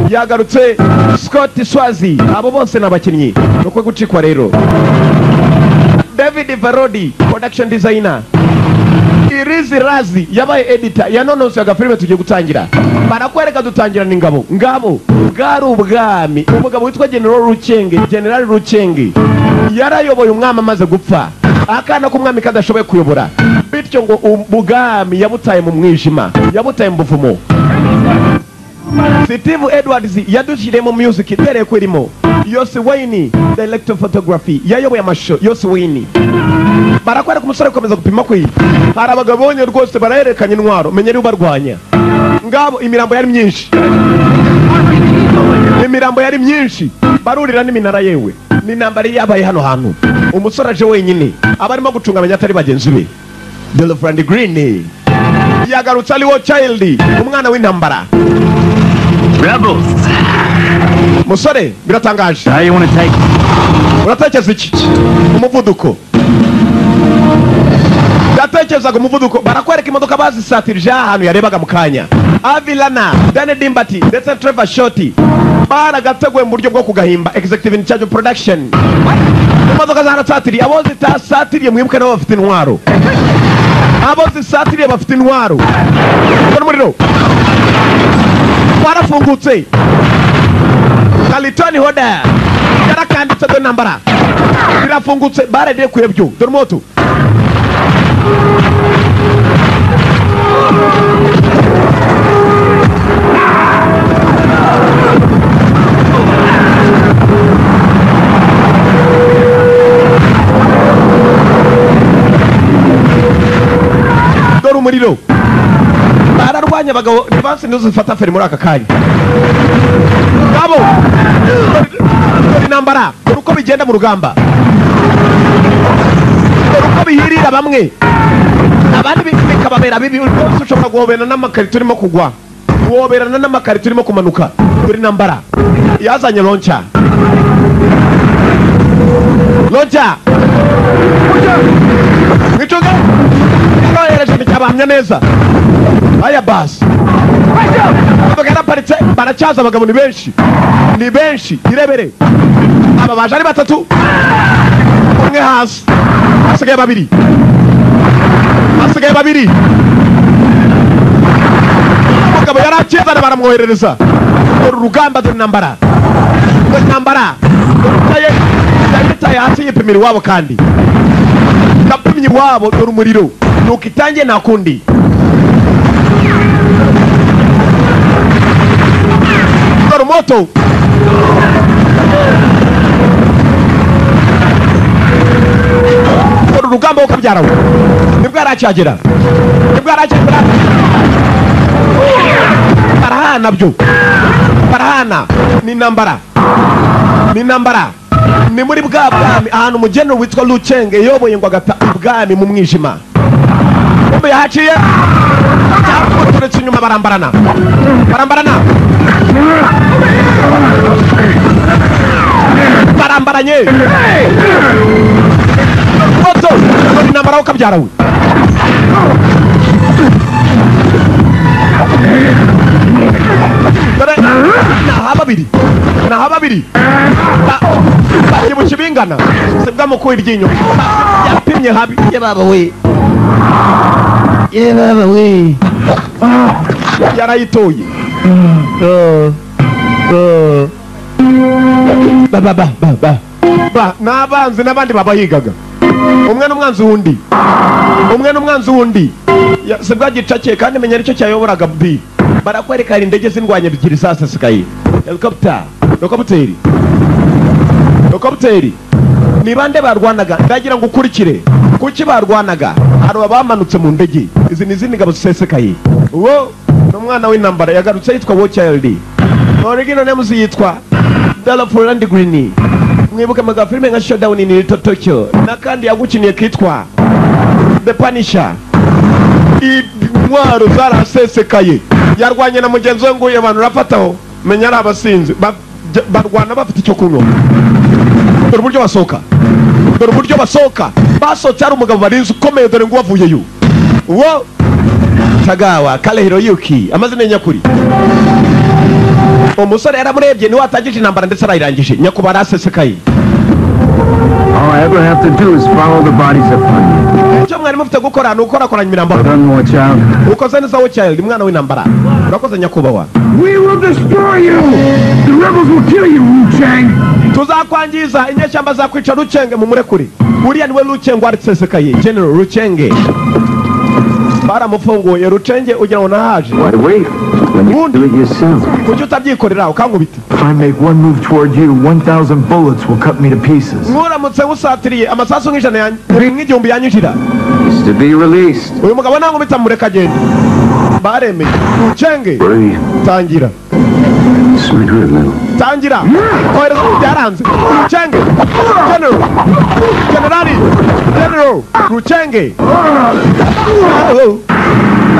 Yagarutse Scott Swazi, abo bose n'abakinnyi nuko gucikwa rero. David Varodi production designer, Irizi Razi yabaye editor yanonosoye agafilime tugiye gutangira. Barakwereka dutangira n'ingabo ngabo bwari ubwami. Umugabo witwa General Ruchenge, General Ruchenge yarayoboye umwami amaze gupfa, akana k'umwami kadashoboye kuyobora, bityo ngo ubwami yabutaye mu mwijima, yabutaye mu buvumo. Steve Edwards yadushyiriye mu music dere kwirimo. Yose Wayne director photography yayoboye amashusho Yose Wayne. Barakwereka umusore gukomeza gupima kwi. Hari abagabo bonye rwose baraherekanye intwaro, menye ari ubarwanya. Ngabo imirambo yari myinshi. Imirambo yari myinshi. Barurira n'iminara yewe. Ni intambara yabaye hano hantu. Umusore aje wenyine, abarimo gucunga amenya atari bagenzi be. Dolph Green yagarutse ari wo child, umwana w'intambara. Rebels. Musore biratangaje. How you want to take? Uratekereza iki? Umuvuduko. Ndatekerezaga umuvuduko. Barakwereka imodoka bazisatirije ahantu yarebaga mu kanya. Avilana, Danny Dimbati ndetse Trevor Shorty baragateguye mu buryo bwo kugahimba. Executive in charge of production. Imodoka zarasatiriye, abo zitasatiriye mwibuke nabo bafite intwaro. Abo zisatiriye bafite intwaro. Umuriro warafungutse. Kalitoni hoda yarakanditse do nambara birafungutse, baredeye kuyebyo dore moto. Dore umuriro. Bararwanya abagabo Rivansi nizo zifata feri muri aka kanya. Ngabo dore intambara, dore uko bigenda mu rugamba, dore uko bihirira bamwe abandi bikababera bibi. Rwose ushobora guhoberana n'amakarito urimo kugwa, guhoberana n'amakarito urimo kumanuka. Dore intambara yazanye loncha, loncha mwicuge yohereje cyabahamya neza. Aya basi imodoka yaraparitse, baracyaza abagabo ni benshi, ni benshi. Irebere aba baje ari batatu, umwe hasi, hasigaye babiri, hasigaye babiri. Umugabo yaracyezana baramwoherereza. Dore urugamba, dore intambara, dore intambara. Yitaye hasi yipimira iwabo, kandi yapimye iwabo. Dore umuriro nuko itangiye nta kundi. Dore moto dore urugamba wo kabyarawe nibwo yaracyagera, nibwo yaracyagera. Barahana byo, barahana. Ni intambara, ni intambara. Ni muri bwa bwami ahantu umugenero witwa Ruchenge yoboye ngo agata ubwami mu mwijima. Kumbe yahaciye cyamuturetse inyuma, barambarana, barambarana, barambaranye. Moto dore intambara wo kabyarawe. Dore naha babiri, naha babiri bakibuka ibingana sibwa mu kuba iryinyo yapimye habi. Ye baba we, ye baba we, yarayitoye. Ba ba ba ba ba n'abanzi n'abandi babahigaga, umwe n'umwanzi wundi, umwe n'umwanzi wundi. Sibwa gicakiye kandi menya aricyo cyayoboraga B. Barakwereka hari indege z'indwanya ebyiri zasesekaye, helicopter, helicopter, helicopter. Ni bande barwanaga? Ndagira ngo ukurikire kuki barwanaga. Hari abamanutse mu ndege, izi ni izindi ngabo zisesekaye. Uwo ni umwana w'intambara yagarutse yitwa War Child, original names yitwa Dolph Lundgren. Mwibuke mu gafilime nka Showdown in Little Tokyo, n'akandi yagukiniye kitwa The Punisher. Intwaro zarasesekaye, yarwanye na mugenzi we nguye abantu urafataho menya ari abasinzi barwana bafite icyo kunywa. Dore uburyo basohoka, dore uburyo basohoka. Basohotse hari umugabo barinze ukomeye, dore ngo wavuyeyo. Uwo Tagawa Kale Hiroyuki, amazina nyakuri. Umusore yaramurebye, niwe watangije intambara ndetse arayirangije. Nyakubahwa arasesekaye. All I ever have to do is follow the bodies upon you. Icyo mwari mufite gukora ni ukorakoranya imirambo. Well done, War Child. Ukoze neza, War Child, umwana w'intambara, urakoze nyakubahwa. We will destroy you! The rebels will kill you, Wu Chang! Tuzakwangiza, inyeshyamba zakwica. Rucenge mumurekure. Uriya niwe Rucenge warisesekaye, General Rucenge. Baramufunguye Rucenge, ugira ngo nahaje. Why wait when you Wound. do it yourself? Kuki utabyikorera ukankubita? If I make one move toward you, 1,000 bullets will cut me to pieces. Nkuramutse ngusatiriye, amasasu nk'ijana nk'igihumbi yanyinjira. Is to be released. Uyu mugabo nankubita, mureka agende. Baremeye Rucenge. Breathe. Tangira. This might hurt a little. Tangira kohereza, byaranze. Rucenge, General, Generali, General Rucenge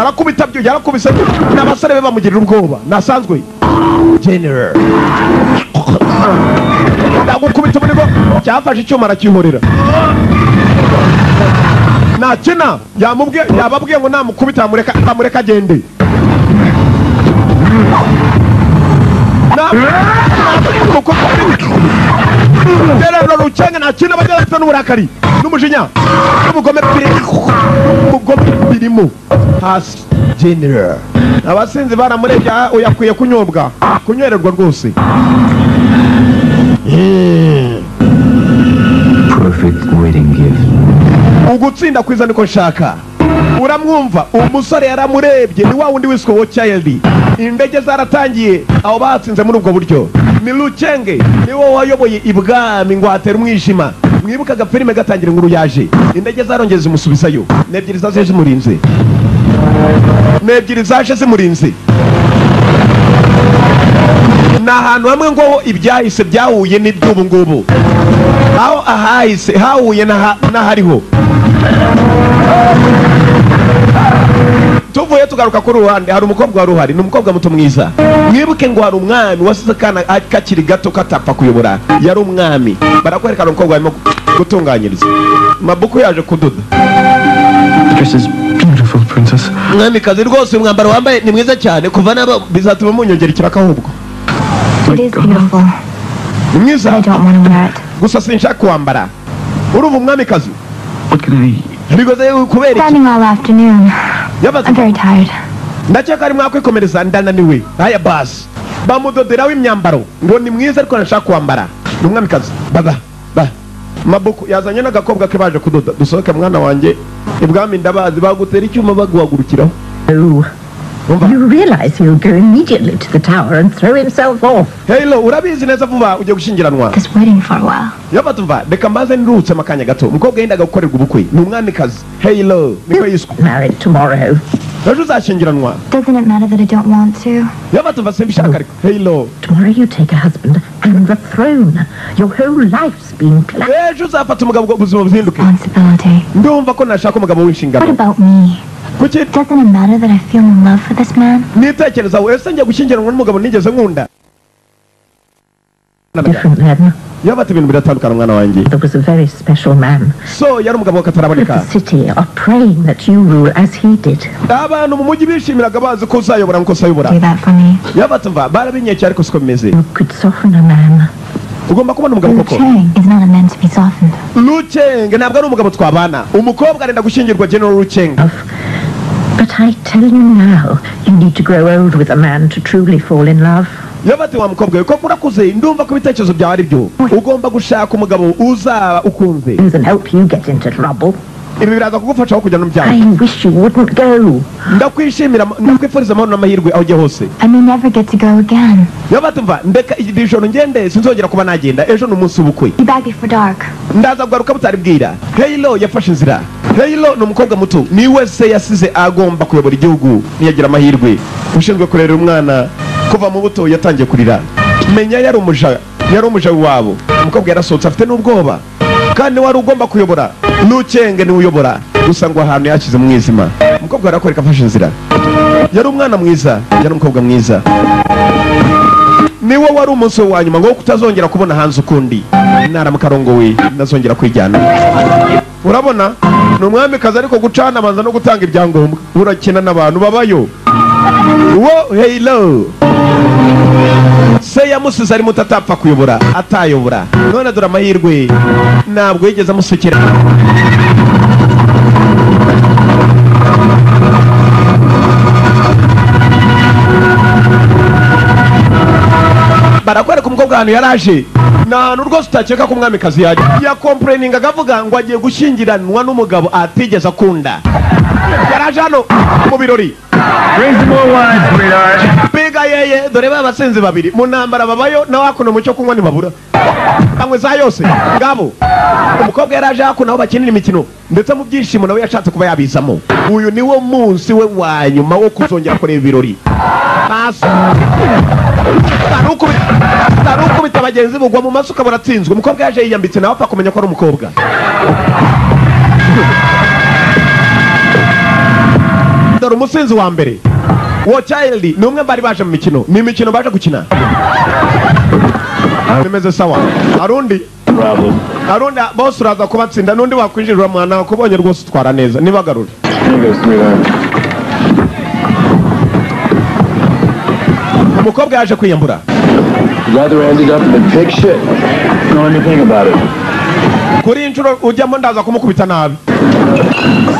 arakubita byo, yarakubise n'abasore be bamugirira ubwoba. Nasanzwe General ndagukubita umurigo. Cyafashe icyuma arakihorera, nakina yamubwiye, yababwiye ngo namukubita bamureka, bamureka agende. General Rucenge ntakina, bajya bafite n'uburakari n'umujinya n'ubugome ubugome birimo hasi. General, abasinzi baramurebye. Ah, uyu akwiye kunyobwa, kunywererwa rwose. Perfect wedding gift. Ugutsinda kwiza niko nshaka. Uramwumva, umusore yaramurebye, ni wa wundi wiswe War Child. Indege zaratangiye, aho batsinze muri ubwo buryo ni Lucenge, niwe wayoboye ibwami ngo hatera umwijima. Mwibuka agafilime gatangira inkuru, yaje indege zarongeye zimusubizayo. Ni ebyiri zaje zimurinze, ni ebyiri zaje zimurinze. Ni ahantu hamwe ngo ibyahise byahuye n'iby'ubu ngubu, aho ahahise hahuye n'ahariho. Tuvuye tugaruka kuri ruhande, hari umukobwa wari uhari, ni umukobwa muto mwiza. Mwibuke ngo hari umwami wasize akana kakiri gato katapfa kuyobora, yari umwami. Barakwereka umukobwa barimo gutunganyiriza mabuku, yaje kudoda. Dress is beautiful, princess. Mwamikazi, rwose umwambaro wambaye ni mwiza cyane. Kuva naba bizatuma munyongera ikiraka ahubwo. It is beautiful, Ni mwiza. but I don't want to wear it. Gusa sinshaka kuwambara. Urumva, umwamikazi. What can I? Bigoze kubera iki? Standing all afternoon. Yabaze. I'm very tired. Ndakeka ari mwakwikomereza, ndananiwe. Aya basi, bamudoderaho imyambaro ngo ni mwiza, ariko ntashaka kwambara, ni umwamikazi. Baba ba mabuku yazanye n'agakobwa ke baje kudoda. Dusohoke mwana wanjye, ibwami ndabazi bagutera icyuma baguhagurukiraho. Oh, Umva. you realize he'll go immediately to the tower and throw himself off. Helo, urabizi neza vuba ugiye gushyingiranwa. This wedding for a while. Yaba tumva, reka mbaze nruhutsemo akanya gato. Umukobwa yendaga gukorerwa ubukwe, ni umwamikazi. Helo niko yiswe. Married tomorrow. Ejo uzashyingiranwa. Doesn't it matter that I don't want to? Yaba tumva, simbishaka ariko Helo. Tomorrow you take a husband and the throne. Your whole life's been planned. Ejo uzafata umugabo ngo ubuzima buhinduke. Responsibility. Ndumva ko nashaka umugabo What w'inshingano. about me? Kuki? Doesn't it matter that I feel in love for this man? Nitekereza ese njya gushyingiranwa n'umugabo nigeze nkunda? Different then. Yaba ati ibintu biratandukana, mwana wanjye. There was a very special man. So yari umugabo w'akataraboneka. The city are praying that you rule as he did. Abantu mu mujyi bishimiraga bazi ko uzayobora nk'uko usayobora. Do that for me. Yaba tumva, barabinyekeye, ariko siko bimeze. You could soften a man. Ugomba kubona umugabo Liu koko. Chang is not a man to be softened. Lucenge ntabwo ari umugabo twabana. Umukobwa arenda gushyingirwa General Lucenge. But I tell you now, you need to grow old with a man to truly fall in love. Yaba ati wa mukobwa we, koko urakuze, ndumva ko ibitekerezo byawe ari byo, ugomba gushaka umugabo uzaba ukunze. And help you get into trouble. Ibi biraza kugufasha aho kujya no byago. I wish you wouldn't go. Ndakwishimira, ndakwifuriza amahoro n'amahirwe aho ujya hose. I may never get to go again. Yaba tumva, ndeka iri joro ngende, sinzongera kuba nagenda. Ejo ni umunsi w'ubukwe. Be back before dark. Ndaza kugaruka butari bwira. Heyilo yafashe inzira. Heyilo ni umukobwa muto, niwe se yasize agomba kuyobora igihugu niyagira amahirwe. Ushinzwe kurera umwana kuva mu buto yatangiye kurira, menya yari umuja, yari umuja wabo. Umukobwa yarasohotse afite n'ubwoba, kandi wari ugomba kuyobora n'ukenge niwe uyobora gusa ngo ahantu yashyize mu mwijima. Umukobwa arakwereka afashe inzira. Yari umwana mwiza, yari umukobwa mwiza. Niwe wari umunsi we wa nyuma ngo kutazongera kubona hanze ukundi. Naramuka arongowe ntazongera kwijyana. Urabona ni umwamikazi, ariko gucana abanza no gutanga ibyangombwa. Urakina n'abantu babayo. Wo heyilo. Yamusize ari muto atapfa kuyobora, atayobora. None dore amahirwe, ntabwo yigeze amusekera. Barakwereka umukobwa ahantu yaraje, ni ahantu rwose utakeka ko umwamikazi yajya. Yakompureningaga avuga ngo agiye gushyingiranwa n'umugabo atigeze akunda. Yaraje hano mu birori. Biga yeye, dore ba basenzi babiri mu ntambara babayo, nawe hakuno mu cyo kunywa ntibabura, banywe za yose ngabo. Umukobwa yaraje hakuno aho bakinira imikino, ndetse mu byishimo nawe yashatse kuba yabizamo. Uyu ni wo munsi we wa nyuma wo kuzongera kureba ibirori. Basi tarukubita bagenzi bugwa mu masuka baratsinzwe. Umukobwa yaje yiyambitse, nawe apfa kumenya ko ari umukobwa. Dore umusinzi wa mbere wo child ni umwe bari baje mu mikino, ni imikino baje gukina. Bimeze sawa. Arundi bose uraza kubatsinda, n'undi wakwinjirira mwana kubonye rwose utwara neza nibagarure. Umukobwa yaje kwiyambura. Kuri inshuro ujyamo ndaza kumukubita nabi.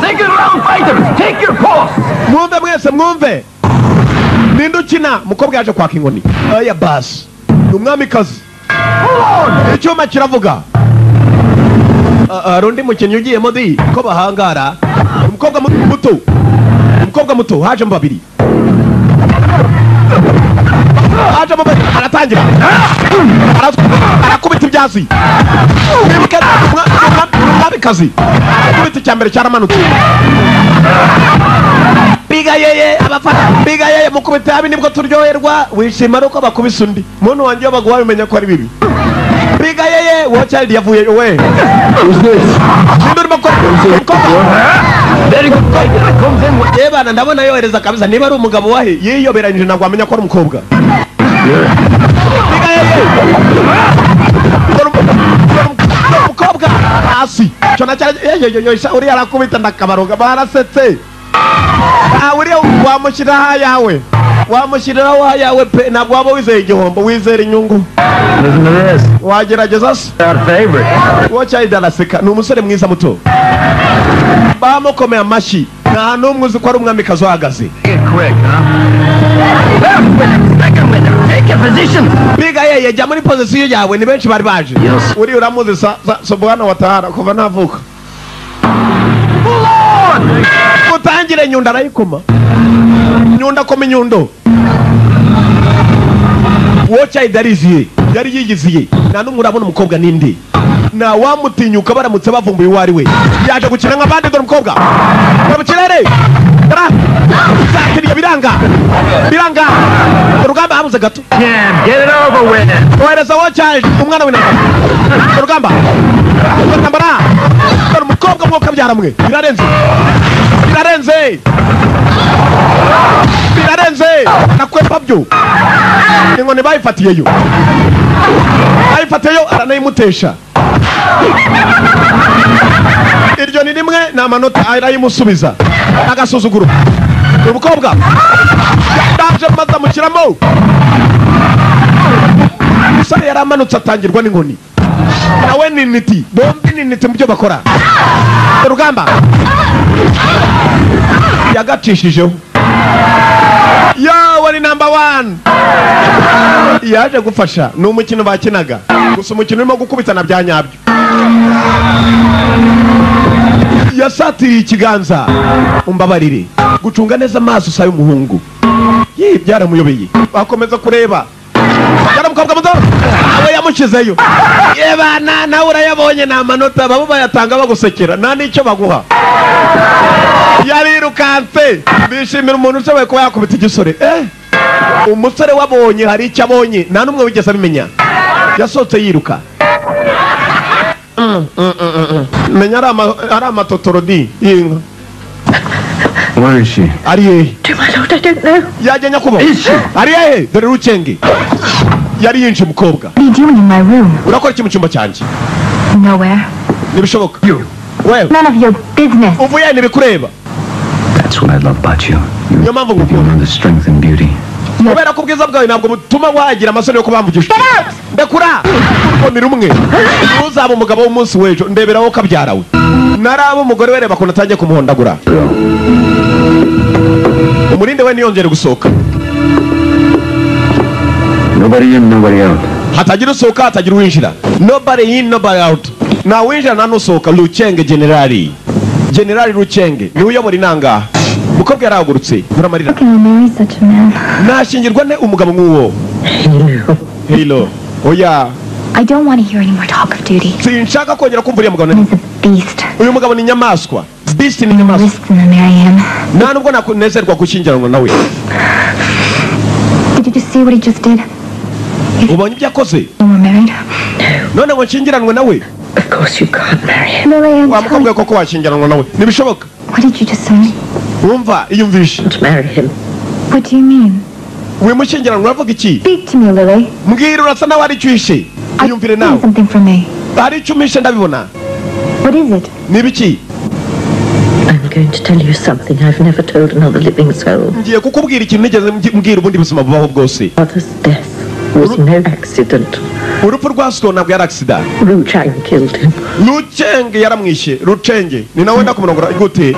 Second round fighters, take your posts. Mwumve mwese, mwumve. Ninde ukina? Umukobwa yaje kwaka inkoni. Aya basi ni umwamikazi. Icyuma kiravuga. Hari undi mukinnyi ugiyemo di ko bahangara. Umukobwa muto, umukobwa muto, hajemo babiri, hajemo babiri. Aratangira arakubita ibyasi. Wibuke umwamikazi arakubita, icya mbere cyaramanutse. Biga yeye abafana, biga yeye mukubita abi nibwo turyoherwa. Wishima nuko bakubise undi muntu wanjye, iyo baguha bimenya ko ari bibi. Biga yeye wo child yavuye we. Yebana ndabona yohereza kabisa, niba ari umugabo wahe yiyoberanyije ntabwo amenya ko ari umukobwa. Biga yeye umukobwa hasi cyo na cyane uriya arakubita ndakabaroga barasetse. Uriya wamushyiriraho ayawe, wamushyiriraho ayawe pe, ntabwo waba wizeye igihombo, wizera inyungu. Wagerageza se. Uwo child araseka, ni umusore mwiza muto. Bamukomeye amashyi, nta n'umwe uzi ko ari umwamikazi uhagaze. Biga yeye jya muri pozisiyo yawe, ni benshi bari baje. Uriya uramuzi sa bwana watahara kuva navuka. Utangire nyundo arayikoma. Nyundo akoma inyundo. Uwo child yariziye, yari yigiziye. Nta n'umwe urabona umukobwa ninde. Nta wamutinyuka baramutse bavumbuye uwo ari we. Yaje gukina nk'abandi, dore umukobwa. Dore mu kirere. Satiriye biranga. Biranga. Urugamba habuze gato. Ohereza uwo child, umwana w'intambara. Urugamba. Intambara. Dore umukobwa mwoka byaramwe. Birarenze. Birarenze. Birarenze. Nakwepa byo. Inkoni bayifatiyeyo. Bayifatiyeyo aranayimutesha. Iryo ni rimwe ni amanota arayimusubiza. Agasuzuguro. Umukobwa yaje maze amushyiramo. Umusore yaramanutse atangirwa n'inkoni. Nawe ni niti, bombi ni niti mu byo bakora. Urugamba yagacishijeho. Yo, wari number 1. Yaje gufasha, ni umukino bakinaga. Gusa umukino urimo gukubitana bya nyabyo. Yasatiriye ikiganza. Umbabarire. Gucunga neza amaso sayo umuhungu. Yi byaramuyobeye. Bakomeza kureba. Yaramukobwa muto. Awe yamushyizeyo. Yebana nawe urayabonye ni amanota babo bayatanga bagusekera nta nicyo baguha. Yarirukanse. Bishimira umuntu ushoboye kuba yakubita igisore. Umusore wabonye hari icyo abonye nta n'umwe wigeze abimenya. Yasohotse yiruka. Menya ari amatotoro di y'inka. Where is she? Ari hehe? To my lord, I don't know. Yajya nyakubahwa. Ari hehe? Dore Rucenge. Yari yinjiye umukobwa. What are you doing in my room? Urakora iki mu cyumba cyanjye? Nowhere. Ntibishoboka. Wewe. None of your business. Uvuye ntibikureba. That's what I love about you. Niyo mpamvu You ngukunda. learn the strength and beauty. Kubera ko ubwiza bwawe ntabwo butuma wagira amasoni yo kubamvugisha. Ndekura urwo ni rumwe. Uzaba umugabo w'umunsi w'ejo ndeberaho kabyarawe. Naraba umugore we reba kuntu atangiye kumuhondagura. Umurinde we niyongere gusohoka. Nobody in, nobody out. Hatagira usohoka, hatagira uwinjira. Nobody in, nobody out. Nta winjira nta n'usohoka. Ruchenge generali. Generali Ruchenge niwe uyobora inanga. Mukobwa yarahagurutse muramarira. Nashingirwa ne umugabo nk'uwo. Hello. Oya. I don't want to hear any more talk of duty. Sinshaka kongera kumva uriya mugabo. He's a beast. Uyu mugabo ni inyamaswa. Beast ni inyamaswa. Nta nubwo nakunezerwa gushyingiranwa nawe. Did you just see what he just did? Ubonye ibyo akoze? None ngo nshyingiranwe nawe? Of course you can't marry him. Wa mukobwa koko washyingiranwa nawe? Ntibishoboka. What did you just say? Wumva iyumvishe. Marry him. What do you mean? Wimushyingiranwa uravuga iki? Speak to me, Lily. Mbwira urasa nawe ari icyo uhishe. Iyumvire nawe. Something from me. Hari icyo umpishe ndabibona. What is it? Ni ibiki? I'm going to tell you something I've never told another living soul. Ngiye kukubwira ikintu nigeze mbwira ubundi buzima bubaho bwose. Father's death was no accident. Urupfu rwa Siko ntabwo yari accident. Rucheng killed him. Rucheng yaramwishe. Rucheng ni nawe ndakumurongora gute?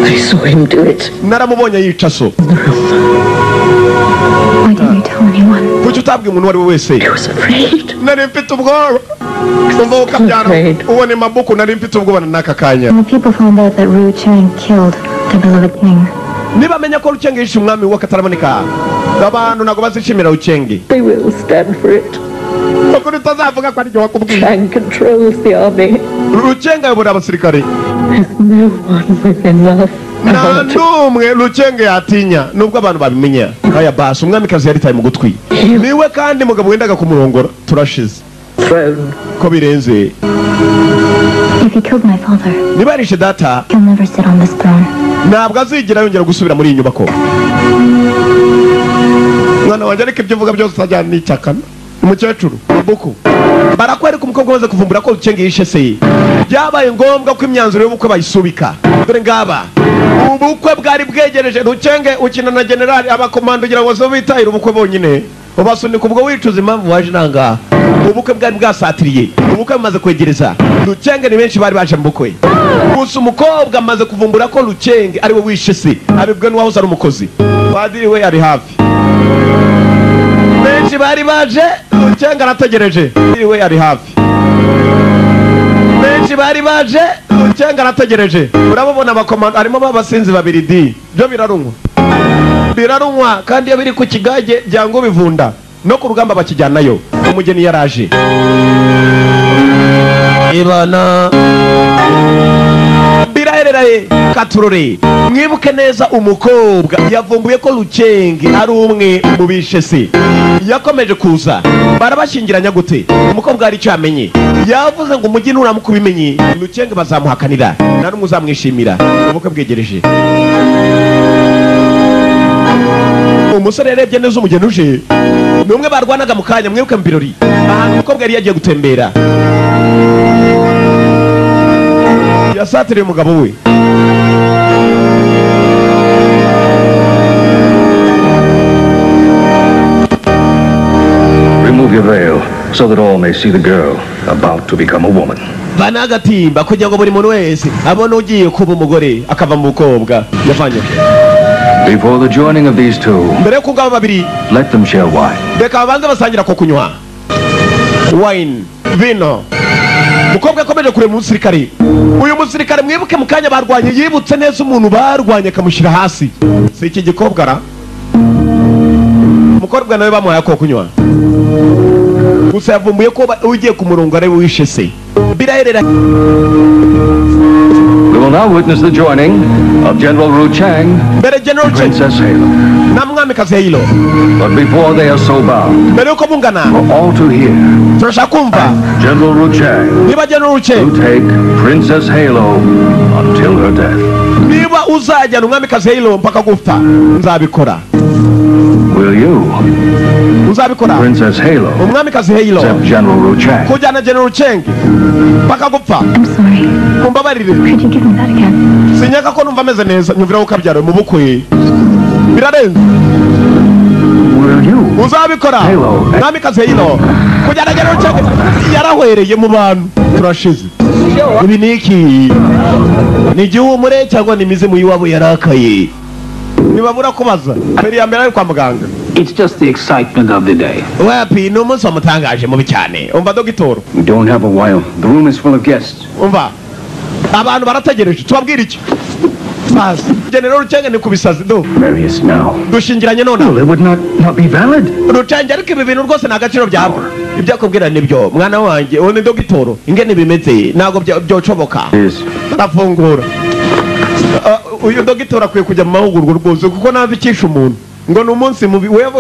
I saw him do it. Naramubonye yica so. Why didn't you tell anyone? Kuki utabwiye umuntu uwo ari we wese? I was afraid. Nari mfite ubwoba. Umva ukabyara ubone mabuku nari mfite ubwoba n'aka kanya. When the people found out that Rucheng killed their beloved king. Niba amenya ko Rucheng yishe umwami w'akataraboneka, abantu ntabwo bazishimira Rucheng. They will stand for it. Kuko utazavuga ko ari wakubwiye. Chang controls the army. Rucheng ayobora abasirikare. There's no one within love. Nta n'umwe Rucheng yatinya nubwo abantu babimenya. Aya basi umwamikazi yaritaye mu gutwi. Niwe kandi mugabo wendaga kumurongora turashize. Throne. Ko birenze. If he killed my father, niba yarishe data, he'll never sit on this throne. Ntabwo azigera yongera gusubira muri iyi nyubako. Mwana wanjye ariko ibyo uvuga byose utajyana n'icyakana. Umukecuru Mabuku barakwereka umukobwa umaze kuvumbura ko Rucheng yishe se. Byabaye ngombwa ko imyanzuro y'ubukwe bayisubika. Dore ngaba ubukwe bwari bwegereje. Rucheng ukina na generali abakomando ugira ngo zo bitahira ubukwe bonyine. Ubasunika ubwo wicuza impamvu waje nanga. Ubukwe bwari bwasatiriye. Ubukwe bumaze kwegereza. Rucheng ni benshi bari baje mu bukwe. Gusa umukobwa amaze kuvumbura ko Rucheng ari we wishe se. Abibwe n'uwahoze ari umukozi. Padiri we ari hafi. Benshi bari baje, Rucheng arategereje. Padiri we ari hafi. Benshi bari baje, Rucheng arategereje. Urababona abakomando harimo babasinzi babiri di. Byo birarunywa. Birarunywa kandi iyo biri ku kigage byango bivunda. No ku rugamba bakijyanayo. Umugeni yaraje. Ibana birahereraye katurore. Mwibuke neza umukobwa yavumbuye ko Rucheng ari umwe mu bishe se. Yakomeje kuza barabashyingiranya gute? Umukobwa hari icyo yamenye. Yavuze ngo umujyi nuramuka ubimenye Rucheng bazamuhakanira nta n'umwe uzamwishimira. Ubukwe bwegereje. Umusore yarebye neza umugeni uje. Ni umwe barwanaga mu kanya mwibuke mu birori ahantu umukobwa yari yagiye gutembera. Yasatiriye umugabo we. Remove your veil so that all may see the girl about to become a woman. Banagatimba kugira ngo buri muntu wese abone ugiye kuba umugore akava mu bukobwa yavanye. Before the joining of these two, mbere yo kugaba babiri, let them share wine. Reka babanze basangira ko kunywa wine, vino. Mukobwa yakomeje kureba umusirikare. Uyu musirikare mwibuke mu kanya barwanye yibutse neza umuntu barwanye akamushyira hasi. Si iki gikobwa ra? Umukobwa nawe bamuhaye ko kunywa. Gusa yavumbuye ko ugiye ku murongo ari wishe se. Biraherera. We will now witness the joining of General Rucheng mbere General and Princess Halo. Na mwamikazi Halo. But before they are so bound, mbere yuko bungana, for all to hear, turashaka kumva General Rucheng niba General Rucheng will take Princess Halo until her death. Niba uzajyana umwamikazi Halo mpaka gupfa, nzabikora. Will you? Uzabikora? Princess Halo. Umwamikazi Halo. Except General Rucheng. Kujyana General Rucheng mpaka gupfa. I'm sorry. Mumbabarire. Could you give me that again? Sinyaka ko numva ameze neza nyumvira ko kabyara mu bukwe. Birarenze. Will you? Uzabikora? Halo. Mwamikazi Halo kujyana General Cheng yarahwereye mu bantu. Turashize. Ibi ni iki? Ni igihumure cyangwa ni imizimu y'iwabo yarakaye? Ntibabura kubaza. Mbere ya mbere ari kwa muganga. It's just the excitement of the day. Wapi, ni umunsi wamutangaje mubi cyane. Umva dogitoro. We don't have a while. The room is full of guests. Umva, abantu barategereje. Tubabwire iki? Bazi General Cheng ni kubisazi do. Marry us now. Dushingiranye none. Well, it would not be valid. Rucenge, ariko ibi bintu rwose nta gaciro byaba. Ibyo akubwira nibyo mwana wanjye. Uwo ni dogitoro. Ingene bimeze ntabwo byocoboka. Is Arafungura. Uyu dogitoro akwiye kujya mu mahugurwa rwose, kuko ntazi umuntu ngo ni umunsi mubi. Wewe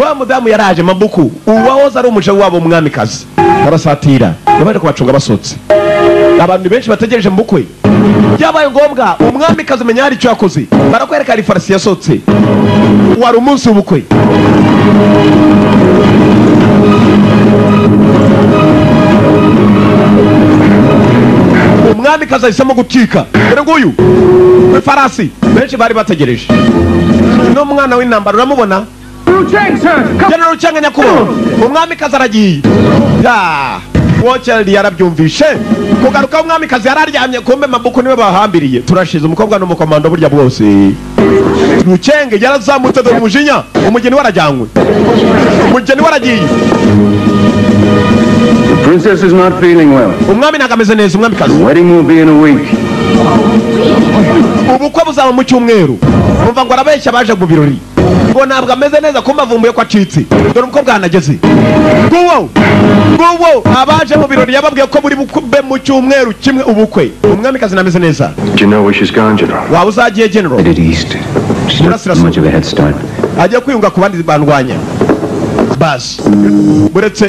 wa mudamu yaraje mabuku, uwahoze ari umuja wabo umwamikazi arasatira, yabaje kubacunga basohotse. Abantu benshi bategereje mu bukwe. Byabaye ngombwa umwamikazi umenya hari icyo yakoze. Barakwereka hari farasi yasohotse, wari umunsi w'ubukwe. Umwamikazi ahisemo gucika. Dore nguyu ifarasi benshi bari bategereje. N'umwana w'intambara uramubona? General Cheng nyakubahwa, umwamikazi aragiye. Ya Watcheld yarabyumvishe kugaruka. Umwamikazi yararyamye, kumbe mabuku niwe bahambiriye. Turashize. Umukobwa n'umukomando burya bwose. Rucenge yarazamutse, dore umujinya. Umugeni warajyanywe, umugeni waragiye. The princess is not feeling well. Umwami ntabwo ameze neza, umwamikazi. The wedding will be in a week. Ubukwe buzaba mu cyumweru. Umva ngo arabeshya abaje mu birori ngo ntabwo ameze neza, kumva avumbuye ko acitse. Dore umukobwa ahanageze. Nguwo nguwo, abaje mu birori yababwiye ko buri bube mu cyumweru kimwe ubukwe. Umwamikazi ntameze neza. Do you know where she's gone, General? Waba uzagiye, General? Headed east. She's not Burasirazuba. much of a head start. Agiye kwiyunga ku bandi bandwanya. Basi buretse.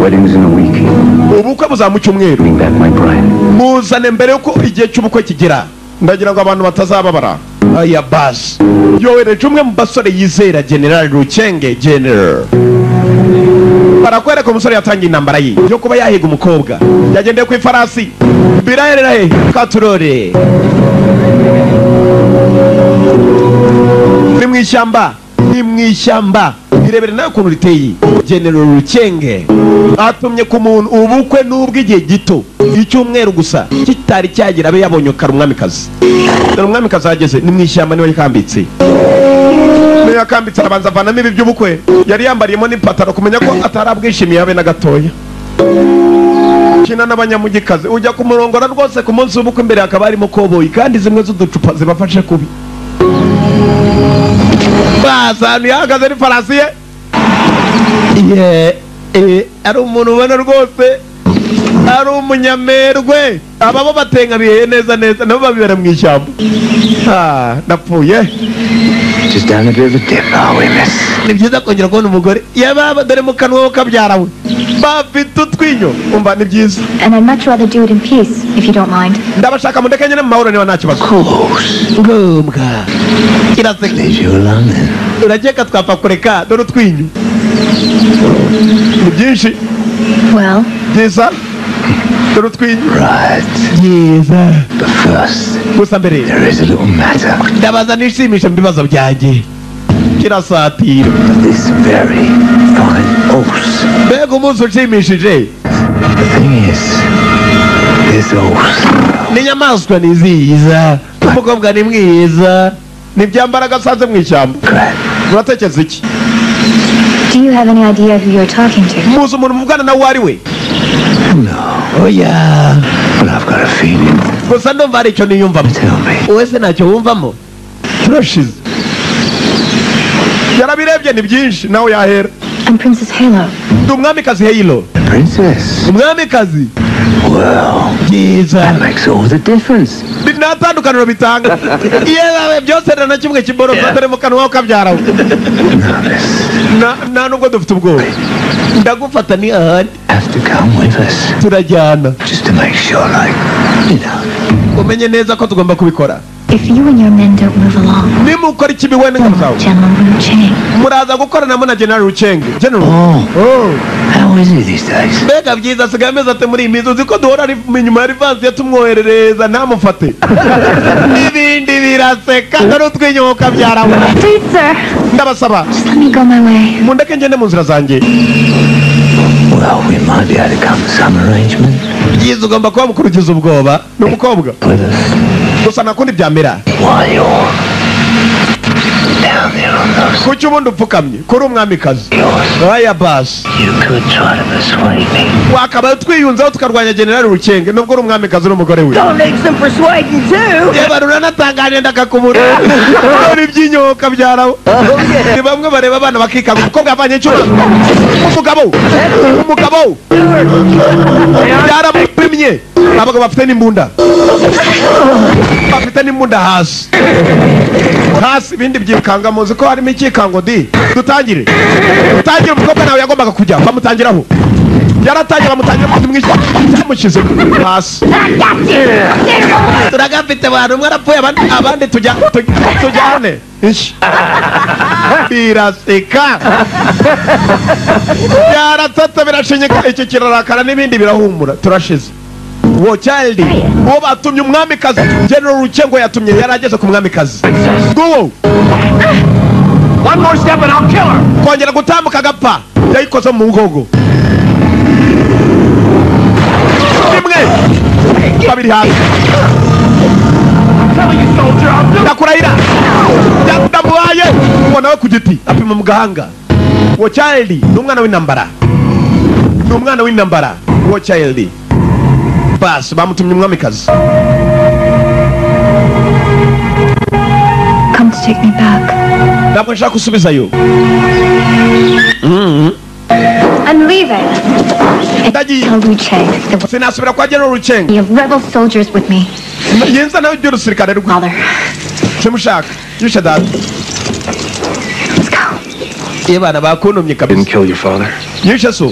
Wedding's in a week. Ubukwe buzaba mu cyumweru. Bring back my bride. Muzane mbere yuko igihe cy'ubukwe kigera, ndagira ngo abantu batazababara. Aya basi yohereje umwe mu basore yizera, General Rucenge. General, barakwereka umusore yatangiye intambara ye yo kuba yahiga umukobwa. Yagendeye ku ifarasi, biraherera he? Katurore ni mu ishyamba, ni mu ishyamba. Irebere nawe ukuntu riteye. General Rucenge atumye ku muntu. Ubukwe n'ubw'igihe gito, icyumweru gusa kitari cyagera abe yabonye kare umwamikazi. Dore umwamikazi ahageze, ni mu ishyamba, niwe yakambitse, niwe yakambitse. Arabanza avanamo ibi by'ubukwe yari yambariyemo n'ipataro, kumenya ko atarabwishimiye habe na gatoya. Kina n'abanyamugikazi, ujya kumurongora rwose ku munsi w'ubukwe imbere hakaba harimo koboyi kandi zimwe z'uducupa zibafashe kubi. Baza ahantu yahagaze n'ifarasi ye. Ye, ari umuntu ubona rwose ari umunyamerwe. Aba bo batenga bihe neza neza, nabo babibera mu ishyamba. Ah, ndapfuye. Just down a bit of a dip, are we, miss? Ni byiza kongera kubona umugore yababa. Dore mu kanwa kabyara we bafite utwinyo. Umva, ni byiza. And I'd much rather do it in peace, if you don't mind. Ndabashaka mundeke nyine mu mahoro niba nta kibazo. Close. Ngombwa kiraseka. Leave you alone then. Urakeka twapfa kureka? Dore utwinyo ni byinshi. Well, Byiza, dore utwinyo. Right. Byiza. But first, Gusa mbere, there is a little matter. Ndabaza nishimisha mu bibazo byanjye. Kirasatira. This very fine horse. Mbega umunsi ushimishije! The thing is, this horse. N'inyamaswa ni nziza, umukobwa ni mwiza, ni byambaraga asanze mu ishyamba. Crap. Muratekereza iki? Do you have any idea who you're talking to? Muzi umuntu muvugana nawe uwo ari we? No. Oya. But I've got a feeling. Gusa ndumva hari icyo niyumvamo. Tell me. Wowe se ntacyo wumvamo? Turashize. Yarabirebye ni byinshi, nawe yahera. I'm Princess Halo. Ndi umwamikazi Halo. The princess. Umwamikazi. Well, Byiza. that makes all the difference. Nta tandukaniro bitanga yewe, byose nta na kimwe kiborosa. Dore mu kanwa ukabyara we. Now this Nta nubwo dufite ubwoba, ndagufata ni ahandi. have to come with us. Turajyana. Just to make sure, like, you know. Umenye neza ko tugomba kubikora. If you and your men don't move along, Nimukora ikibi we n'ingabo zawe, General Wu Chang. muraza gukoranamo na General Rucenge. General. Oh, Oh. how is he these days? Mbega byiza, asigaye ameze ate muri iyi minsi? Uzi ko duhora ari inyuma ya rivansi tumwoherereza ntamufate n'ibindi. Biraseka, dore utwinyoka byarawe. Please, sir. Ndabasaba. Just let me go my way. Mundeke ngende mu nzira zanjye. Well, we might be able to come to some arrangement Byiza, ugomba kuba mukuru ugize ubwoba ni umukobwa with us gusa, nta kundi byamera. while you're down there on those Kuki ubundi upfukamye kuri umwamikazi? yours. Aya basi. You could try to persuade me. Wakabaye twiyunzeho tukarwanya Generali Rukenge, nubwo uri umwamikazi n'umugore we. Don't need some persuading too. Yewe, ruranatangaje, ndakakubura. Dore iby'inyoka byarawe. Ni bamwe bareba abana bakikanga. Umukobwa yavanye icyuma, umugabo byaramupimye. Abagabo bafite n'imbunda, bafite n'imbunda hasi hasi, ibindi byikanga. Muzi ko harimo ikikango di. Dutangire, dutangire. Umukobwa nawe yagombaga kujya bamutangiraho, yaratangiye bamutangira mwishya, cyamushyize hasi. Turagafite abantu, umwe arapfuye, abandi tujya tujyane. Ishi. Biraseka, byaratata, birashinyika. Iki kirarakara n'ibindi birahumura. Turashize. Uwo child, uwo batumye umwamikazi General Rukengo yatumye, yari ageze ku mwamikazi nguwo. One more step and I'll kill her. Kongera gutambuka agapfa. Yayikoze mu mugongo. Rimwe, babiri, hasi. Telling you, soldier, I'll do Ndakurahira, ndamuhaye ngo nawe ku giti apima mu gahanga. Uwo child ni umwana w'intambara, ni umwana w'intambara uwo child. Basi bamutumye umwamikazi. Come to take me back. Ntabwo nshaka gusubizayo. I'm leaving. Ndagiye. Tell Lu Cheng there will Sinasubira kwa General Rukenga. be rebel soldiers with me. Yinza nawe iby'urusirikare rwe. Father, Simushaka, yishe data. let's go. Iyo bana bakuntumye kabisa. Didn't kill your father. Yishe so.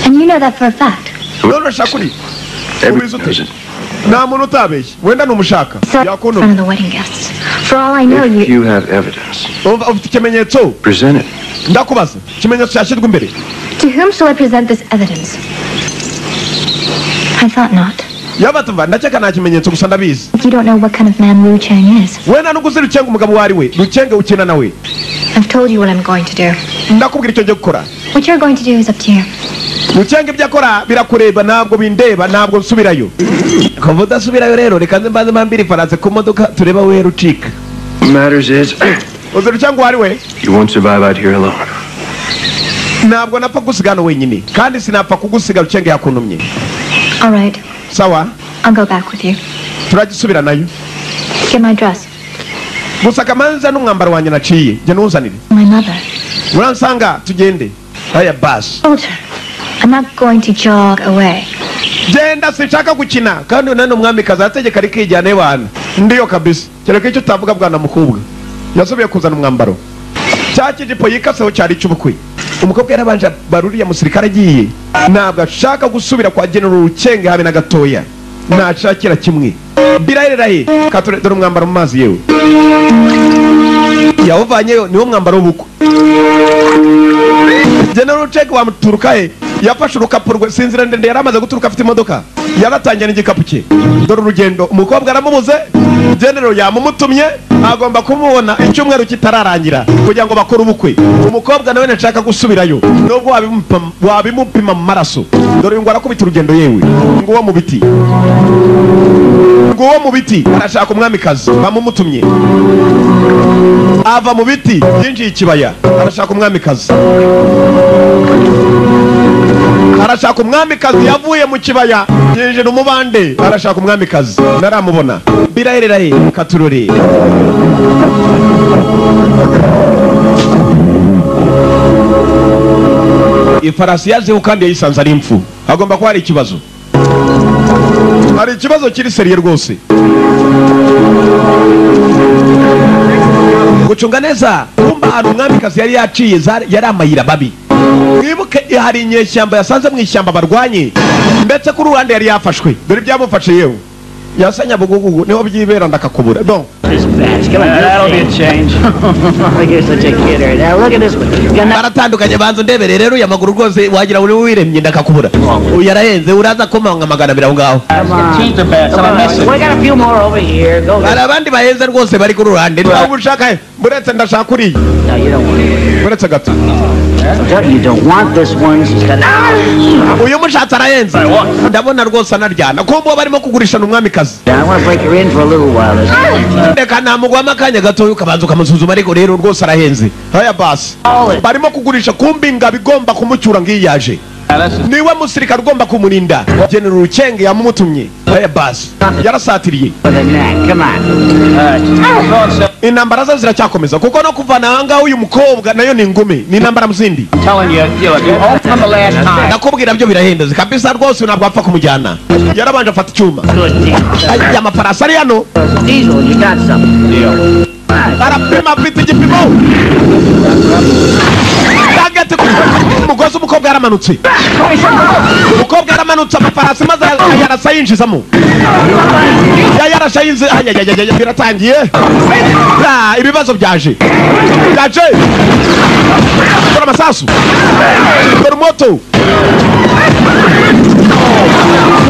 And you know that for a fact. None urashaka uri Everyone Ubizi ute? knows it. Nta muntu utabeshye, wenda numushaka. So in front Yakuntumye. of the wedding guests. For all I know, If you you have evidence, Umva, ufite ikimenyetso? present it. Ndakubaza, ikimenyetso cyashyirwa imbere. To whom shall I present this evidence? I thought not. Yaba tuva, ndakeka nta kimenyetso, gusa ndabizi. You don't know what kind of man Wu Chang is. Wenda nubwo uzi Rukenga umugabo uwo ari we, Rukenga ukina nawe. I've told you what I'm going to do. Ndakubwira icyo ngiye gukora. What you're going to do is up to you. Rukenga ibyo akora birakureba, ntabwo bindeba. Ntabwo nsubirayo. Kuva udasubirayo rero, reka nze mbanze mpambire ifaransa ku modoka, turebe aho uhera ucika. What matters is Uzi Rukenga uwo ari we? you won't survive out here alone. Ntabwo napfa kugusiga hano wenyine, kandi sinapfa kugusiga. Rukenga yakuntumye. All right, Sawa. I'll go back with you. Turagisubira nayo. Get my dress. Gusa kamanza n'umwambaro wanjye naciye, jya nuzanire. My mother. Uransanga tugende. Aya basi. Soldier, I'm not going to jog away. Genda, sinshaka gukina. Kandi unani umwamikazi arategeka rikijyana ibana ndiyo kabisa, kereka icyo utavuga. Bwana mukobwa yasubiye kuzana umwambaro, cya kijipo yikaseho cyari icy'ubukwe. Umukobwa yarabanje baruriya musirikare agiye. Ntabwo ashaka gusubira kwa General Rukenge habe na gatoya, ntashakira kimwe. Biraherahe kature. Dore umwambaro mu mazi yewe yawuvanyeyo, niwo mwambaro w'ubukwe. General Rukenge wamuturuka he? Yafashe urukapu rwe, sinzira ndende yari amaze guturuka afite imodoka, yaratangiye n'igikapu cye. Dore urugendo. Umukobwa aramubuze. General yamumutumye, agomba kumubona icyumweru kitararangira kugira ngo bakore ubukwe. Umukobwa nawe ntashaka gusubirayo nubwo wabimupima mu maraso. Dore uyu ngo arakubita urugendo yewe. Nguwo mu biti, nguwo mu biti, arashaka umwamikazi bamumutumye. Ava mu biti, yinjiye ikibaya, arashaka umwamikazi, arashaka umwamikazi. Yavuye mu kibaya yinjira umubande, arashaka umwamikazi, naramubona. Biraherera he? Katurore. Ifarasi yajeho kandi yayisanze ari impfu. Hagomba kuba hari ikibazo, hari ikibazo kiri sérieux rwose. Gucunga neza, kumba ahantu umwamikazi yari yaciye yari amayira babi. Mwibuke hari inyeshyamba yasanze mu ishyamba barwanye, ndetse ku ruhande yari yafashwe. Dore ibyamufashe yewe. Yasa Nyabugugu niho byibera, ndakakubura bon. This batch. Come on, That'll be a change. Like you're such a kidder. Now look at this one. You got Baratandukanye. Banza ndebere rero uyu amaguru rwose wagira uri wiremye, ndakakubura. Uyu arahenze, uraza komanga 200 aho ngaho. Come on. Teeth are bad. Come Some on. missing. We got a few more over here. Go. Hari abandi bahenze rwose bari ku ruhande, niba ushaka. Buretse, ndashaka uriya. No, you don't want it. Buretse gato. I'm telling you, you don't want this one. She's got Uyu mushatsi arahenze, ndabona rwose anaryana kumbe uwo barimo kugurisha ni umwamikazi. I want to break her in for a little while. Reka namuguhamo akanya gatoya ukabanza ukamusuzuma, ariko rero rwose arahenze. Haya basi, barimo kugurisha, kumbe ingabo igomba kumucyura ngiyi yaje, niwe musirikare ugomba kumurinda. General Rukenge yamumutumye. Haya basi, yarasatiriye. For the neck. Come on. Intambara ze ziracyakomeza kuko no kuvana aha ngaha uyu mukobwa nayo ni ingumi, ni intambara mu zindi. I'm telling you, you look, you opened them the last time. Ndakubwira byo birahenze kabisa rwose, ntabwo apfa kumujyana. Yarabanje afata icyuma. Good deal. Aya mafarasi ari hano. Diesel, you got something. Deal. Arapima, afite igipimo. Target ku mugozi. Umukobwa yaramanutse, umukobwa yaramanutse amafarasi maze ayarasa yinjizamo, yayarashe yinzi. Ayayayaya, biratangiye. Ah, ibibazo byaje byaje. Dore amasasu, dore moto.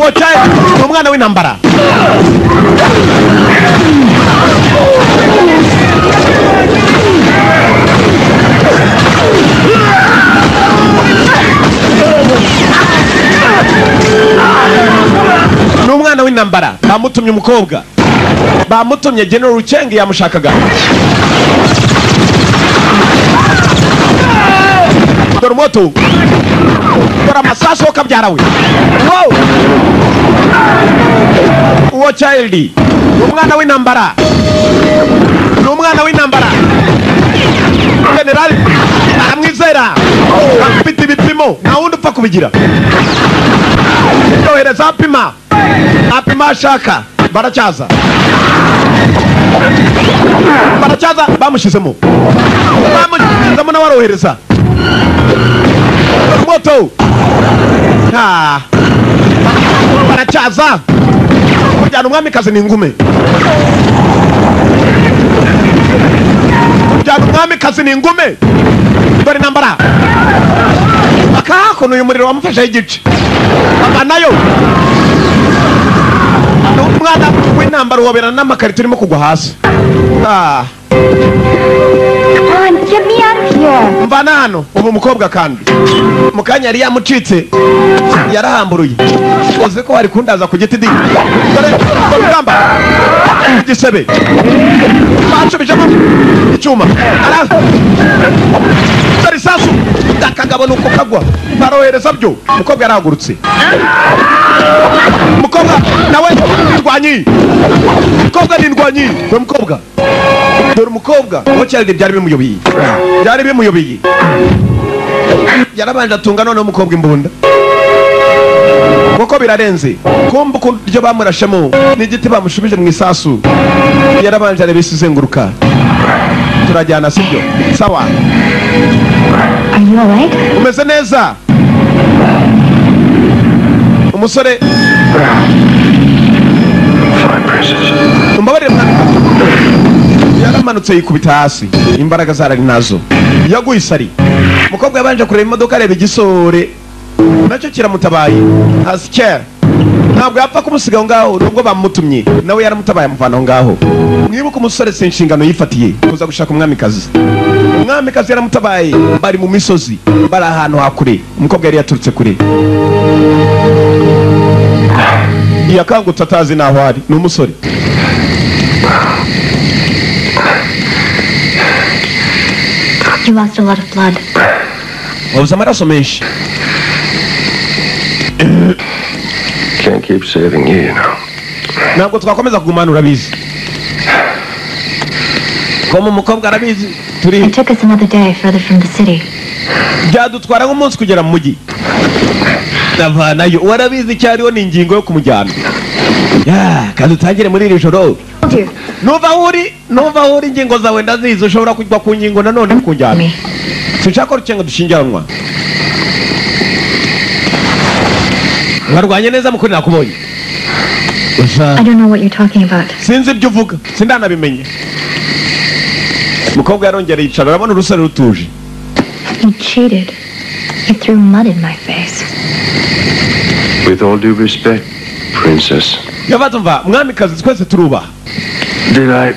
Wocaye ni umwana w'intambara. Ni umwana w'intambara. Bamutumye umukobwa, bamutumye. General Rucenge yamushakaga. Dore moto, dore amasasu wo kabyara we. Wow! Uwo child ni umwana w'intambara, ni umwana w'intambara. General aramwizera, afite ibipimo, nta wundi upfa kubigira. Yohereza apima, apima ashaka. Baracyaza, baracyaza. Bamushyizemo, bamushyizemo, nawe arohereza moto. Ha. Baracyaza kujyana umwamikazi ni ingume, kujyana umwamikazi ni ingume. Dore intambara akahakuno. Uyu muriro wamufasheho igice, aba nayo ni umwana w'intambara, uhobera n'amakarito urimo kugwa hasi. Ah. Come on, get me out of here. Mvana hano ubu. Umukobwa kandi mu kanya yari yamucitse, yarahamburuye. Uzi ko wari kundaza ku giti di? Dore dore urugamba, igisebe bacubijemo icyuma. Ara dore isasu, akagabo ni uko kagwa. Barohereza byo. Umukobwa yarahagurutse, umukobwa nawe ndwanyi, umukobwa ni ndwanyi. Dore umukobwa, dore umukobwa uwo cyari byari bimuyobeye, byari bimuyobeye. Yarabanje atunga noneho umukobwa imbunda kuko birarenze. Kumva uburyo bamurashemo n'igiti bamushubije mu isasu. Yarabanje areba isi izenguruka. Turajyana, sibyo? Sawa. Are you alright? Umeze neza umusore? Fine, Princess. Umbabarire mwamikazi. Yaramanutse yikubita hasi, imbaraga zarari nazo, yaguye isari. Umukobwa yabanje kureba imodoka, areba igisore nacyo kiramutabaye hasi kera. Ntabwo yapfa kumusiga aho ngaho nubwo bamutumye. Nawe yaramutabaye, amuvana aho ngaho. Mwibuke umusore si inshingano yifatiye kuza gushaka umwamikazi. Umwamikazi yaramutabaye. Bari mu misozi, bari ahantu hakure. Umukobwa yari yaturutse kure, yakangutse atazi n'aho ari. Ni umusore. You lost a lot of blood. Wabuze amaraso menshi. Can't keep saving you, you know. Ntabwo twakomeza kugumana, urabizi. Koma umukobwa arabizi turi. It took us another day further from the city. Byadutwara nk'umunsi kugera mu mujyi. Ndavanayo warabizi icyo ariho ni ingingo yo kumujyana. Ya, kandi utangire muri iri joro. Told you. Nuva aho uri, nuva aho uri, ingingo zawe ndazizi, ushobora kujya ku ngingo nanone kunjyana. Me. Sinshaka ko rukenga dushyingiranwa. Warwanye neza mukuri, nakubonye. I don't know what you're talking about. Sinzi ibyo uvuga, sindanabimenye. Umukobwa yarongera yicara, arabona urusore rutuje. You cheated. You threw mud in my face. With all due respect, princess. Yabatumva mwamikazi, twese turubaha. Did I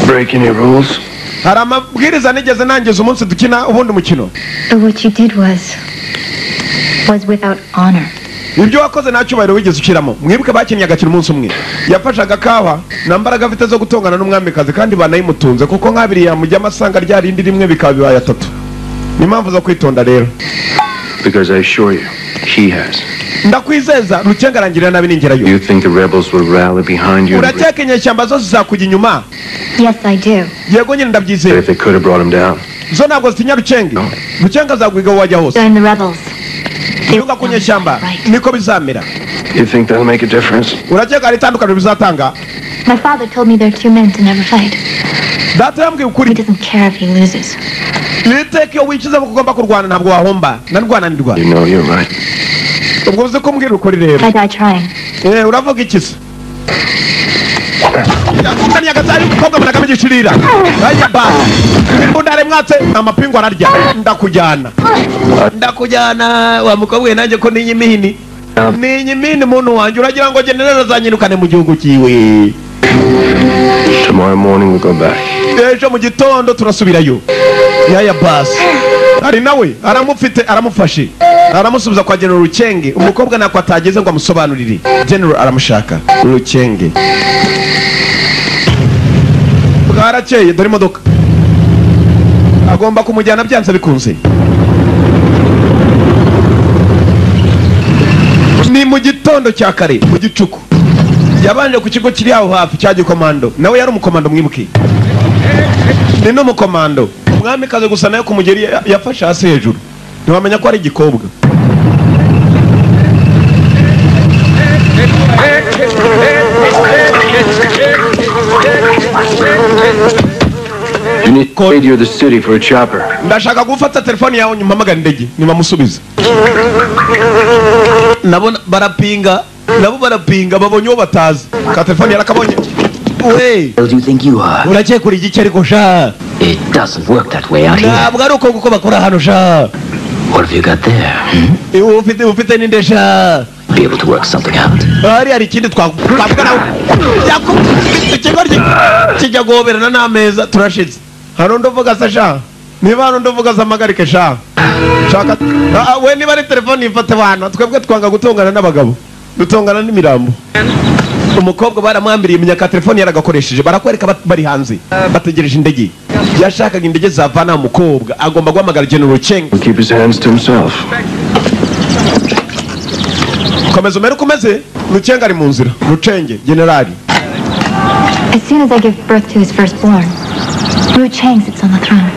break any rules? Hari amabwiriza nigeze nangiza umunsi dukina ubundi mukino? But what you did was without honor. Ibyo wakoze nta cyubahiro wigeze ushyiramo. Mwibuke bakinnye agakina umunsi umwe. Yafashe agakawa nta mbaraga afite zo gutongana n'umwamikazi, kandi banayimutunze kuko nk'abiri yamujya amasanga rya rindi rimwe bikaba bibaye atatu. Ni impamvu zo kwitonda rero. Because I assure you, he has. Ndakwizeza Rucenga arangirira nabi ningerayo. You think the rebels will rally behind you? Urakeka inyeshyamba zose zizakujya inyuma? Yes, I do. Yego nyine ndabyizeye. If they could have brought him down. Zo ntabwo zitinya Rucenge. Rucenga azagwiga aho wajya hose. Join the rebels. Ntuga ku nyeshyamba niko bizamera. You think that'll make a difference? Urakeka hari itandukaniro bizatanga? My father told me there are two men to never fight. Data yambwiye ukuri. He doesn't care if he loses. Iteka iyo wikiza ko ugomba kurwana ntabwo wahomba narwananirwa. You know you're right. Ubwo uzi ko umbwira ukuri rero. I die trying. Uravuga iki se? Nyagatare umukobwa mbona kamigishirira. Aya ba. Imbunda mwatse amapingu ararya. Ndakujyana. Ndakujyana wa mukobwa nanjye ko ninyi mihini. Ninyi mihini muntu wanjye uragira ngo general azanyirukane mu gihugu kiwe. Tomorrow morning we'll go back. Ejo mu gitondo turasubirayo. Yaya basi. Ari nawe aramufite, aramufashe. Aramusubiza kwa General Rucenge. Umukobwa nako atageze ngo amusobanurire. General aramushaka. Rucenge. Bwarakeye dore imodoka. Agomba kumujyana byanze bikunze. Ni mu gitondo cya kare mu gicuku. Yabanje ku kigo kiri aho hafi cya gikomando. Nawe yari umukomando mwibuke. Ni n'umukomando. Umwamikazi gusa nayo kumugeri yafashe hasi hejuru. Ntiwamenya ko ari igikobwa. You need to radio the city for a chopper. Ndashaka gufata telefone yawe nyumpamagara indege nibamusubiza. Nabo barapinga, nabo barapinga babonye uwo batazi. Ka telefone yarakabonye. We. Do you think you are? Urakekura igiki ariko sha? It doesn't work that way out here. Ntabwo ari uko kuko bakora hano sha. What have you got there? Ufite ninde sha? Be able to work something out. Hari ikindi twavuga nawe. Ikigo kijya guhoberana n'ameza turashize. Hari undi uvuga se sha? Niba hari undi uvuga zamagarike sha. Shaka we niba ari telefone ifate bana twebwe twanga gutongana n'abagabo. Dutongana n'imirambo. Umukobwa baramwambiriye imyaka telefone yaragakoresheje barakwereka bari hanze bategereje indege. Yashakaga indege zavana umukobwa agomba guhamagara General Rucenge. Keep his hands to himself. Komeza umere ukomeze. Rucenge ari mu nzira. Rucenge generali. As soon as I give birth to his firstborn, Rucheng sits on the throne.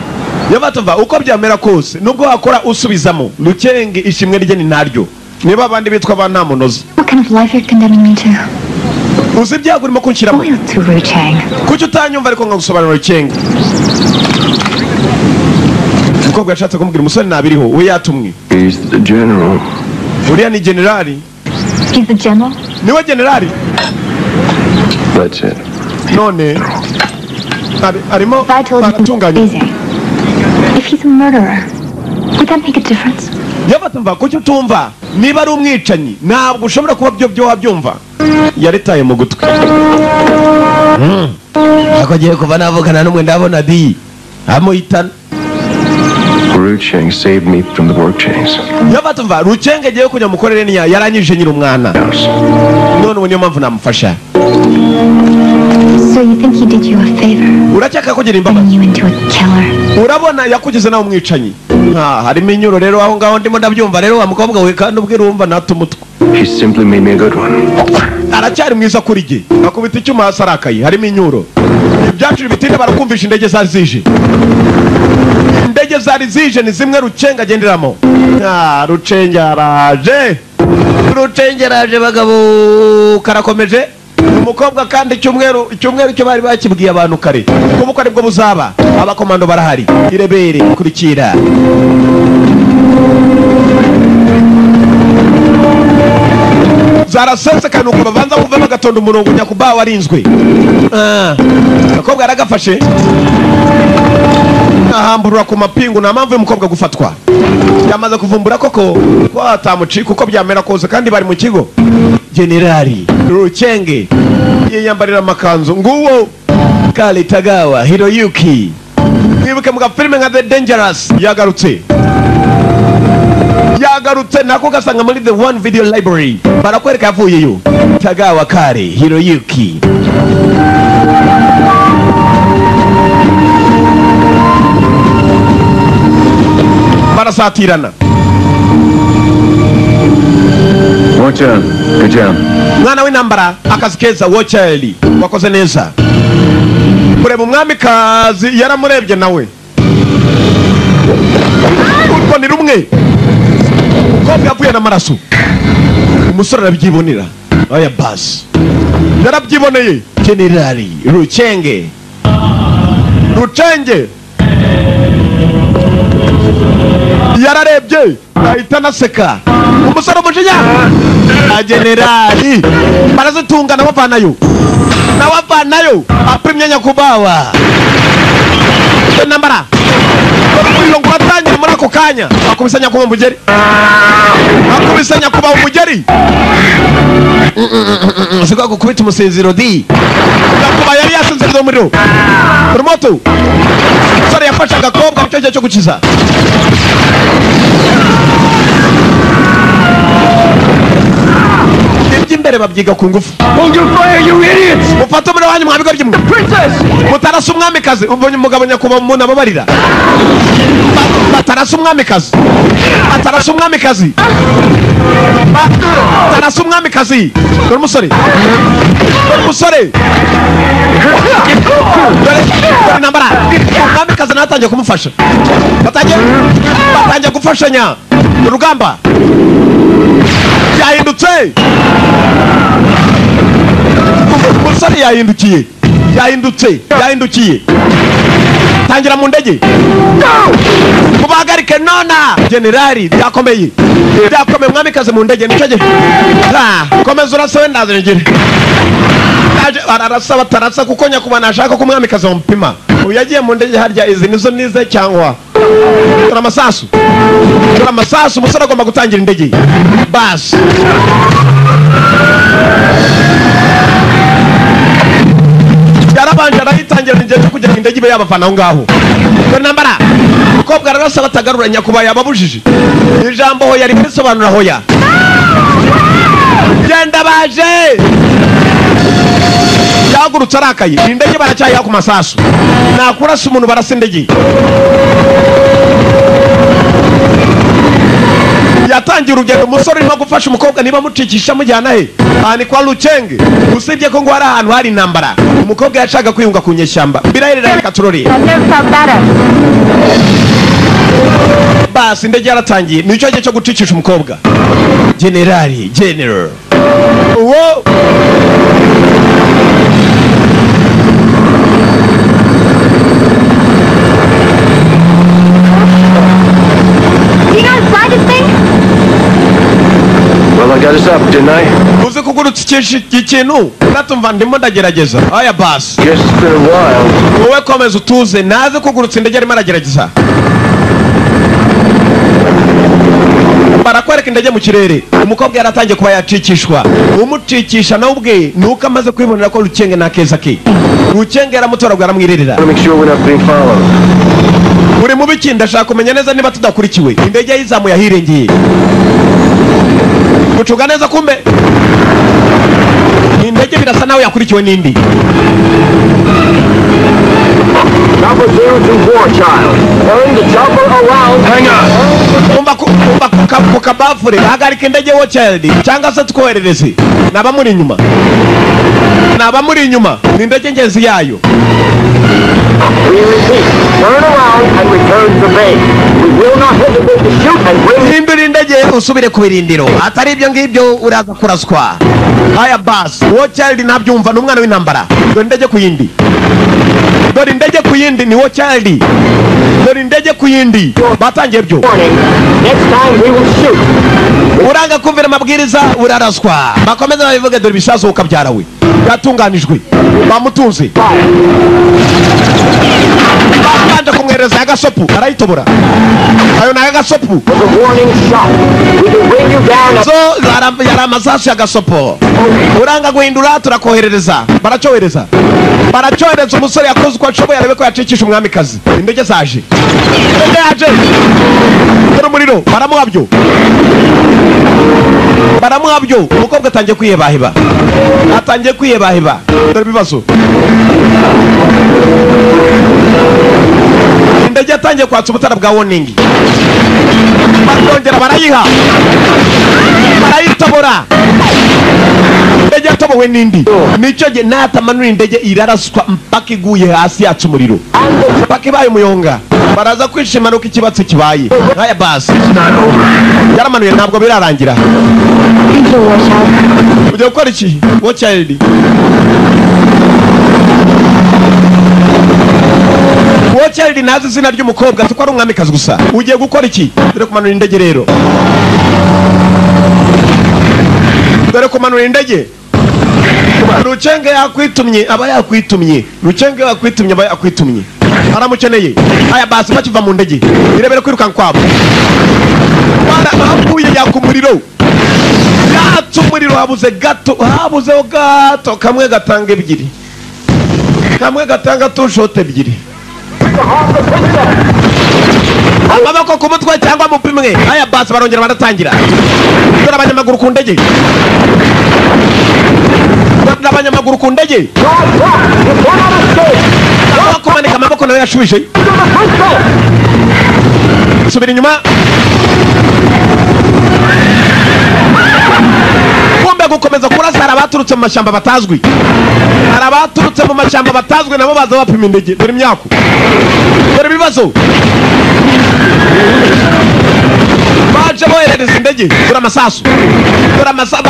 Yabatumva uko byamera kose nubwo wakora usubizamo Rucenge ishimwe rye ni naryo. Niba abandi bitwa ba ntamunoza. What kind of life you're condemning me to? Uzi ibyago urimo kunshyiramo. Loyal to Rucheng. Kuki utanyumva ariko nkagusobanurira Rucenge? Umukobwa yashatse kumubwira umusore nabiriho we yatumwe. He's the general. Uriya ni generali. He's the general? Niwe generali. That's it. None arimo aratunganya. If he's a murderer, would that make a difference? Yabatumva kuki utumva? Niba ari umwicanyi ntabwo ushobora kuba byo wabyumva. Yaritaye mu gutwi. Ako giye kuva navugana n'umwe ndabona di amuhitana. Rucheng saved me from the work chains. Yabatumva Rucheng agiye kujya mukorere niya yaranyije nyiri umwana. None ubu niyo mpamvu namufasha. So you think he did you a favor? Urakeka kugira imbabazi. You into a killer. Urabona yakugize nawe umwicanyi. Harimo inyuro rero aho ngaho ndimo ndabyumva rero wa mukobwa we kandi ubwira wumva natumutwe. He simply made me a good one. Aracyari mwiza kuri jye. Akubita icyuma hasi arakaye harimo inyuro. Ibyacu bitinde barakumvisha indege zari zije. Indege zari zije ni zimwe Rucenge agenderamo. Rucenge araje. Rucenge araje bagabo karakomeje. Umukobwa kandi icyumweru cyo bari bakibwiye abantu kare kuko ari bwo buzaba. Abakomando barahari. Irebere kurikira. Zarasesekaye nuko babanza kuva bagatonda umurongo nyakubawa warinzwe. Akobwa yaragafashe ahamburura ku mapingu, nta mpamvu y'umukobwa gufatwa. Yamaze kuvumbura koko ko atamucika uko byamera kose, kandi bari mu kigo. Generali Ruchenge yiyambarira amakanzu, nguwo Kale Tagawa Hiroyuki. Mwibuke mu gafilime nka The Dangerous yagarutse. Yagarutse nako gasanga muri The One Video Library, barakwereka yavuyeyo. Tagawa Kale Hiroyuki. Barasatirana. Watch out. Good job. Mwana w'intambara akazi keza, Wocheli wakoze neza. Kureba umwamikazi yaramurebye nawe. Urwo ni rumwe. Kobwa yavuye n'amaraso. Umusore arabyibonera. Oya basi. Yarabyiboneye. Generali Ruchenge. Ruchenge. Yararebye ahita anaseka. Umusore umujinya. Generali barazitunga nabavanayo. Nabavanayo apimye nyakubawa. Intambara. Umuriro ngo uratangira muri ako kanya. Akubise nyakuba umugeri. Akubise nyakuba umugeri. Siko gukubita umusinziro di. Nyakuba yari yasinziriye umuriro. Urumoto. Umusore yafashe agakobwa mu cyo gihe cyo gukiza. Iby'imbere babyiga ku ngufu. Hold your fire, you idiots! Mufate umuriro wanyu mwa bigoryi mwe. Princess! Mutarasa umwamikazi. Ubonye umugabo nyakuba umuntu ababarira. Batarasa umwamikazi. Batarasa umwamikazi. Batarasa umwamikazi. Dore umusore. Dore umusore. Dore intambara. Umwamikazi nawe atangiye kumufasha. Batangiye gufashanya. Urugamba. Yahindutse. Umusore yahindukiye. Yahindutse. Yahindukiye. Tangira mu ndege. Mubahagarike nona. Generali byakomeye. Byakomeye umwamikazi mu ndege nicyo gihe. Komeza urase wenda ndaje. Ararasa batarasa kuko nyakuba nashaka ko umwamikazi bamupima. Ubu yagiye mu ndege harya izi nizo nize cyangwa. Tura amasasu. Tura amasasu umusore agomba gutangira indege. Bas. Yarabanje arayitangira indege kugira ngo indege ibe yabavana aho ngaho. Dore intambara. Umukobwa ararasa batagarura nyakuba yababujije. Ijambo hoya risobanura hoya. Genda baje. Yagurutse arakaye. Indege baracyayiha ku masasu. Nakurasa umuntu barasa indege. Yatangiye urugendo umusore urimo gufasha umukobwa niba amucikisha amujyana he. Aha ni kwa Ruchenge. Usibye ko ngo hari ahantu hari intambara. Umukobwa yashaka kwiyunga ku nyeshyamba. Birahirira reka turore. Basi indege yaratangiye. Nicyo gihe cyo gucikisha umukobwa. Generali, general. Uwo Well, I got us up, didn't I? Uzi kugurutsa ikintu natumva ndimo ndagerageza. Aya basi. Guess it's been a while. Wowe komeza utuze, naze kugurutsa indege arimo aragerageza. Barakwereka indege mu kirere. Umukobwa yaratangiye kuba yacikishwa. Umucikisha nawe ubwe nuko amaze kwibonera ko Ruchenge nta keza ke. Ruchenge yaramutoragura aramwiririra. Make sure we're not being followed. Uri mu biki? Ndashaka kumenya neza niba tudakurikiwe. Indege yizamuye ahirengeye. Gucunga neza kumbe indege birasa nawe yakurikiwe n'indi. Number 024, child. Turn the chopper around. Hang on. Umva ku kabafure hagarika indege wo child cyangwa se twoherereze. Nabamuri inyuma. Nabamuri inyuma. Ni indege ngenzi yayo. We repeat, turn around and return to base. We will not hesitate to shoot and bring Hindura indege usubire ku birindiro. Atari ibyo ngibyo uraza kuraswa. Haya basi, wo child ntabyumva ni umwana w'intambara. Dore indege ku yindi. Dore indege ku yindi ni wo child. Dore indege ku yindi batangiye byo. Next time we will shoot. Uranga kumvira amabwiriza uraraswa. Bakomeza babivuge dore ibisasu ukabyara we. Yatunganijwe. Bamutunze. Babanje kumwereza agasopu arayitobora. Ayo nayo agasopu. So yari amasasu ya gasopo. Uranga guhindura turakoherereza. Baracyohereza. Baracyohereza umusore yakoze uko ashoboye arebe ko yacikisha umwamikazi. Indege zaje. Indege yaje. Dore umuriro baramuhabyo. Baramuhabyo. Umukobwa atangiye kwihebaheba. Atangiye kwihebaheba. Dore ibibazo. Indege yatangiye kwatsa ubutara bwa warning. Barongera barayiha. Barayitobora. Indege yatobowe n'indi. Nicyo gihe natamanura indege iraraswa mpaka iguye hasi yatsa umuriro. Mpaka ibaye umuyonga. Baraza kwishima nuko ikibatsi kibaye. Nkaya basi. Yaramanuye ntabwo birarangira. Ujya gukora iki? Wo child. Wo child nazi izina ry'umukobwa tuko ari umwamikazi gusa. Ugiye gukora iki? Dore kumanura indege rero. Dore kumanura indege. Rucenge yakwitumye aba yakwitumye. Rucenge yakwitumye aba yakwitumye. Aramukeneye. Aya basi bakiva mu ndege. Irebere kwirukanka kwabo. Barahapuye yakumuriro. Yatse umuriro habuze gato, habuzeho gato kamwe gatanga ebyiri. Kamwe gatanga tushote ebyiri. Amaboko ku mutwe cyangwa mupimwe. Aya basi barongera baratangira. Dore abanyamaguru ku ndege. Dore abanyamaguru ku ndege. Amaboko manika amaboko nayo yashubije. Subira inyuma. Kumbe gukomeza kurasa hari abaturutse mu mashyamba batazwi. Hari abaturutse mu mashyamba batazwi nabo baza bapima indege. Dore imyaku. Dore ibibazo. Baje boherereza indege. Dore amasasu. Dore amasasu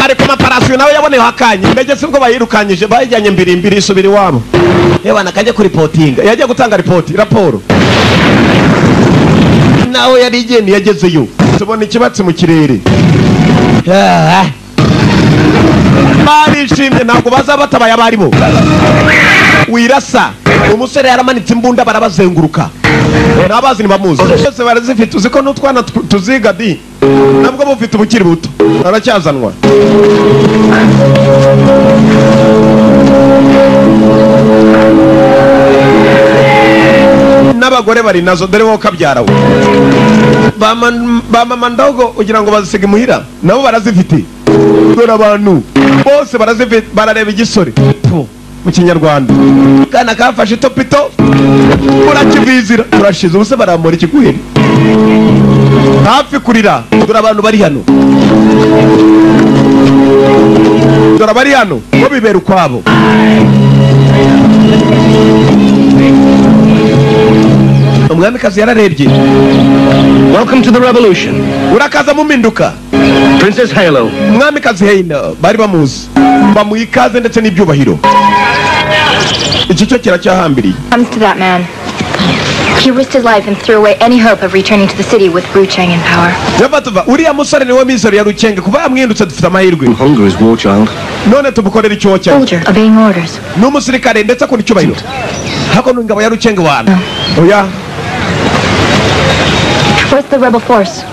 bari ku maparasiyo nawe yaboneyeho akanya. Indege sibwo bayirukanyije bayijyanye mbiri mbiri isubira iwabo. Yewe nakajya kuripotinga. Yagiye gutanga ripoti, raporo. Nawe yari igenda yagezeyo. Tubona ikibatsi mu kirere. Barishimye ntabwo baza batabaye abaribo. Wirasa umusore yaramanitse imbunda barabazenguruka. Nabazi nibamuzi. Bose barazifite uziko n'utwana tuziga di. Nabwo bufite ubukiri buto. Aracyazanwa. N'abagore bari nazo dore wowe kabyara we. Ba mama ndogo ugira ngo bazisiga imuhira nabo barazifite. Dore abantu bose barazifite barareba igisore mu kinyarwanda. Kana kafashe topito urakivizira urashize ubuse baramura ikiguheri. Hafi kurira dore abantu bari hano. Dore abari hano bo bibera ukwabo. Umwamikazi yararebye. Welcome to the revolution. Urakaza mu mpinduka. Princess Halo. Umwamikazi Halo bari bamuzi. Bamuha ikaze ndetse n'ibyubahiro. Iki cyo kiracyahambiriye. Comes to that man. He risked his life and threw away any hope of returning to the city with Ru Cheng in power. Yabatuva uriya musore niwe mizero ya Rucheng kuva yamwindutse dufite amahirwe. Hunger is war child. None tumukorera icyo cyo. Soldier obeying orders. N'umusirikare ndetse akunda icyubahiro. Hako n'ingabo ya Rucheng wana. Oya. Where's the rebel force?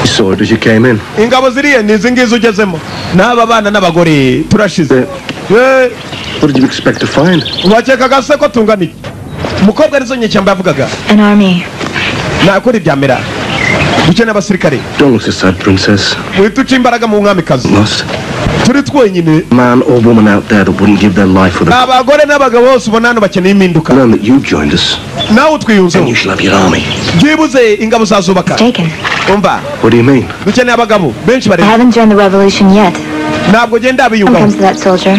You saw it as you came in. Ingabo ziriye ni izi ngizi ugezemo. N'aba bana n'abagore turashize. What did you expect to find? Wakekaga se ko tungana iki? Umukobwa arizo nyeshyamba yavugaga. An army. Nakora ibyamera. Dukeneye abasirikare. Don't look so sad, princess. Wituca imbaraga mu mwamikazi. Lost. Turi twenyine. Man or woman out there that wouldn't give their life for the Abagore n'abagabo bose ubona hano bakeneye impinduka. Learn that you joined us. Nawe utwiyunzeho. And you shall have your army. Byibuze ingabo zazubaka. Umva. What do you mean? Dukeneye abagabo benshi I bareba. haven't joined the revolution yet. Ntabwo genda abiyungaho. Comes to that soldier.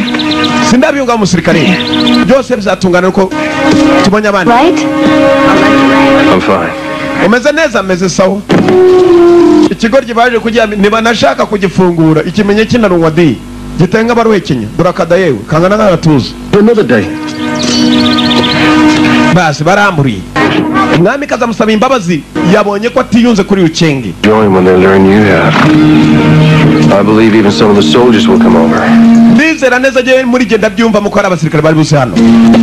Sindabiyungaho umusirikare. Byose bizatungana uko tubonye abandi. Right? I'm fine. Umeze neza ameze sawa. Ikigoryi baje kujya nibanashaka kugifungura ikimenye kinarunwa di gitenga baruhekenya durakada yewe kangana nk'agatuza. Another day. Basi baramburiye. Umwami kazamusaba imbabazi yabonye ko atiyunze kuri Rucenge. Join when they learn you have. I believe even some of the soldiers will come over. Ndizera neza je muri genda byumva muko ari abasirikare bari buse hano.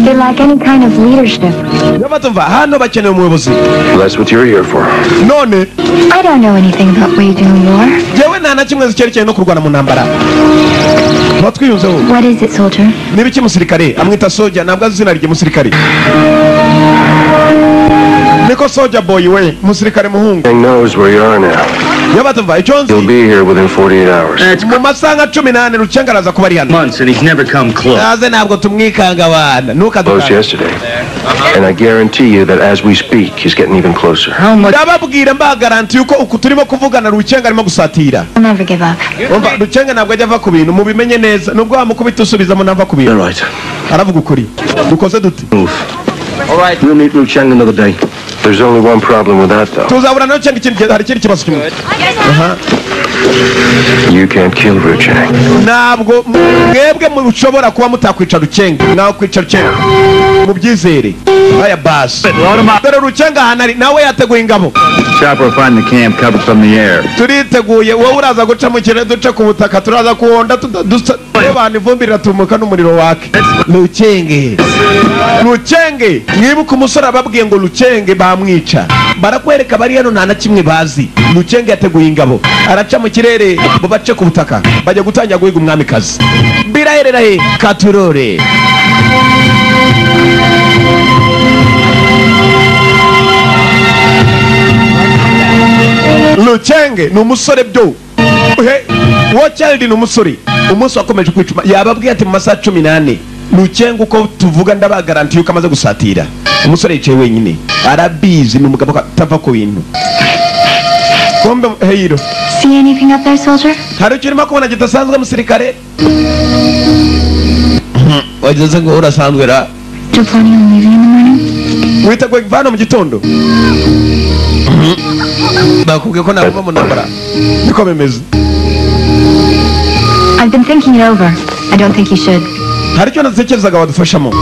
They lack any kind of leadership. Yabatumva hano bakeneye umuyobozi. That's what you're here for. None I don't know anything about waging war. Jewe nta na kimwe cyerekeye no kurwana mu ntambara. Batwiyunzeho. What is it, soldier? Niba iki musirikare amwita soldier ntabwo azi izina rye musirikare. Niko soldier boy we musirikare muhungu. He knows where you are now. Yabatumva icyo nzi. He'll be here within 48 hours. Mu masaha nka 14 Rucenga araza kuba ari hano. Months and he's never come close. Aze ntabwo tumwikanga abana. Close yesterday. And I guarantee you that as we speak, he's getting even closer. How much? Ndababwira mbagaranti yuko uku turimo kuvugana Rucenga arimo gusatira. I'll never give up. Umva Rucenga ntabwo ajya ava ku bintu mubimenye neza nubwo wamukubita usubizamo nava ku bintu. All right. Aravuga ukuri. Dukoze dute? Move. All right. We'll meet Rucheng another day. There's only one problem with that, though. Tuzabura na Rucenga ikindi hari ikindi kibazo kimwe. You can't kill Rucheng. Ntabwo mwebwe mushobora kuba mutakwica Rucenga. Nawe kwica Rucenga. Mubyizere. Aya basi. Dore Rucenga ahantu ari nawe yateguye ingabo. Chopper will find the camp covered from the air. Turiteguye wowe uraza guca mu kirere duce ku butaka turaza kuhonda abantu ivumbi riratumuka n'umuriro wake. Rucenge. Rucenge mwibuke umusore ababwiye ngo Rucenge bamwica. Barakwereka bari hano nta na kimwe bazi. Rucenge yateguye ingabo. Araca mu kirere bo bace ku butaka bajya gutangira guhiga umwamikazi. Biraherera he katurore. Rucenge ni umusore byo. Wo child ni umusore. Umunsi wakomeje kwicuma yababwiye ati mu masaha 14 Rucenge uko tuvuga ndabagarantiye uko amaze gusatira. Umusore yicaye wenyine arabizi ni umugabo atava ku bintu. Kombe heyiro. See anything up there, soldier? Hari icyo urimo kubona kidasanzwe musirikare? Wageze ngo urasanzwe ra. Still planning on leaving in the morning? Witeguye kuva hano mu gitondo? Bakubwiye ko naguma mu ntambara. Niko bimeze. I've been thinking it over. I don't think you should. Hari icyo natekerezaga wadufashamo.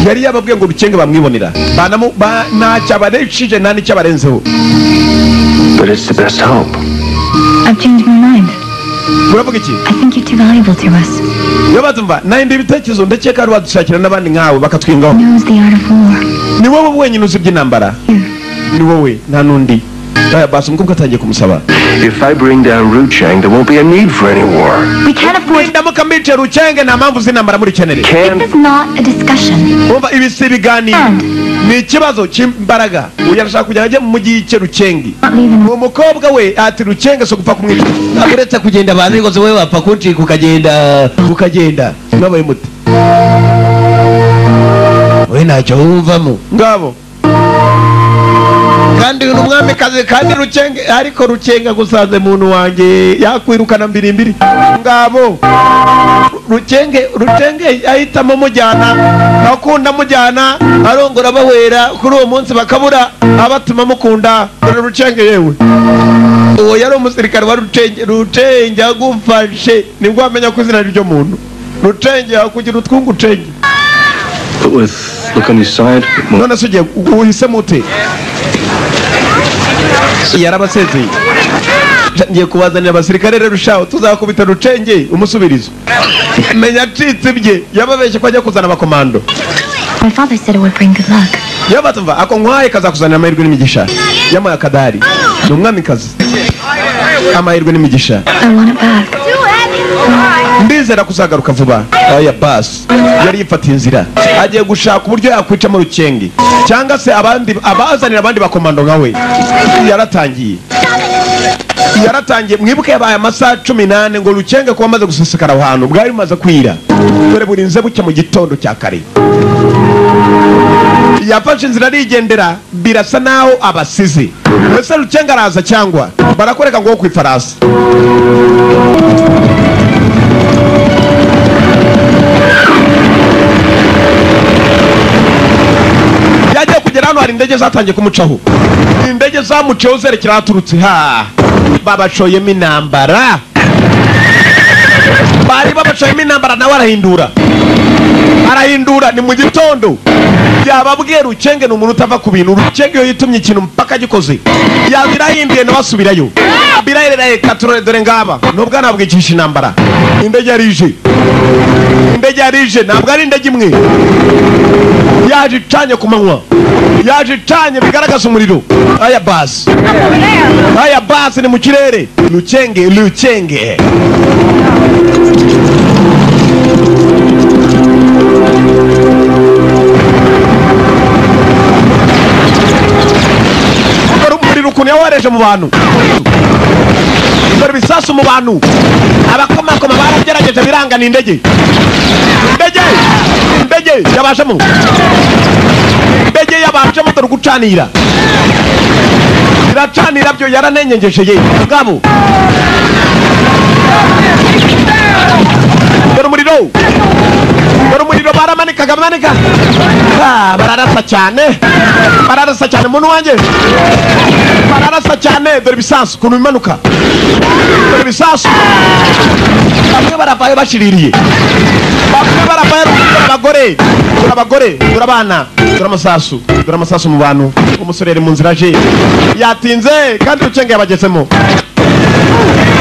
Yari yababwiye ngo Rucenge bamwibonera. Ntacyo abareshije nta n'icyo abarenzeho. But it's the best hope. I've changed my mind. Uravuga iki? I think you're too valuable to us. Yabatumva nahindi ibitekerezo ndakeka ari wadushakira n'abandi nkawe bakatwingaho. Knows the art of war. Ni wowe wenyine uzi iby'intambara. Ni wowe nta n'undi. Basi umukobwa atangiye kumusaba. If I bring down Rucheng, there won't be a need for any war. We can't afford. Ndamuka mbice Ruchenge nta mpamvu z'intambara muri kenere. This is not a discussion. Umva ibi si ibiganiro. Ni ikibazo cy'imbaraga. Uyu arashaka kujya ajya mu mujyi yice Ruchenge. Uwo mukobwa we ati Ruchenge so gupfa kumwica. Uretse kugenda abantu rwose wowe wapfa kuncika ukagenda ukagenda. Mwabaye mute. We ntacyo wumvamo. Ngabo. Kandi uyu umwamikazi kandi Rucenge ariko Rucenga gusanze muntu wanjye yakwirukana mbiri mbiri. Ngabo Rucenge Rucenge ahitamo mujyana akunda mujyana arongora bahwera kuri uwo munsi bakabura abatuma mukunda. Dore Rucenge yewe uwo yari umusirikare wa Rucenge. Rucenge agufashe nibwo wamenya ko izina ryo muntu Rucenge akugira utwungu Rucenge. But with look on your side. None se ugiye uhisemo ute? Yarabasezeye. Ngiye kubazanira abasirikare rero shaho tuzakubita Rucenge umusubirizo. Menya acitse ibye yababeshye ko ajya kuzana abakomando. My father said it would bring good luck. Yabatumva ako nkwaye kazakuzanira amahirwe n'imigisha. Yamuye akadari. Ni umwamikazi. Amahirwe n'imigisha. I want it back. Ndizera kuzagaruka vuba. Aya basi yari yifatiye inzira agiye gushaka uburyo yakwica mu Rucenge cyangwa se abandi abazanira abandi bakomando nkawe. Yaratangiye mwibuke yabaye amasaha 14 ngo Rucenge kuba amaze gusesekara aho hantu bwari bumaze kwira. Dore burinze bucya mu gitondo cya kare. Yafashe inzira arigendera birasa naho abasize. Ese Rucenge araza cyangwa barakwereka ngo ku ifarasi. Yagiye kugera hano hari indege zatangiye kumucaho. Indege zamuceho zerekera ahaturutse. Ha babashoyemo intambara. Bari babacayemo intambara nawe arahindura. Arahindura ni mu gitondo. Yababwiye Rucenge ni umuntu utava ku bintu. Rucenge iyo yitumye ikintu mpaka gikoze. Yabirahinduye nawe asubirayo. Birahera katurore dore ngaba. Nubwo nabwicisha intambara. Indege yarije. Indege yarije ntabwo ari indege imwe. Yaje icanye ku manywa. Yaje icanye bigaragaza umuriro. Aya basi. Aya basi ni mu kirere. Rucenge, Rucenge. Umuriro ukuntu yawohereje mu bantu. Dore ibisasu mu bantu. Abakomakoma baragerageje birangana indege. Indege! Indege yabashemo. Indege yabashemo dore gucanira. Iracanira byo yaranenyengeshe ngabo. Dore umuriro. Dore umuriro baramanika gamanika. Bararasa cyane. Bararasa cyane muntu wanjye. Bararasa cyane dore ibisasu kuntu bimanuka. Dore ibisasu. Bamwe baravayo bashiririye. Bamwe baravayo abagore. Dore abagore, dore abana, dore amasasu, dore amasasu mu bantu. Umusore yari mu nzira aje. Yatinze kandi Rucenge yabagezemo.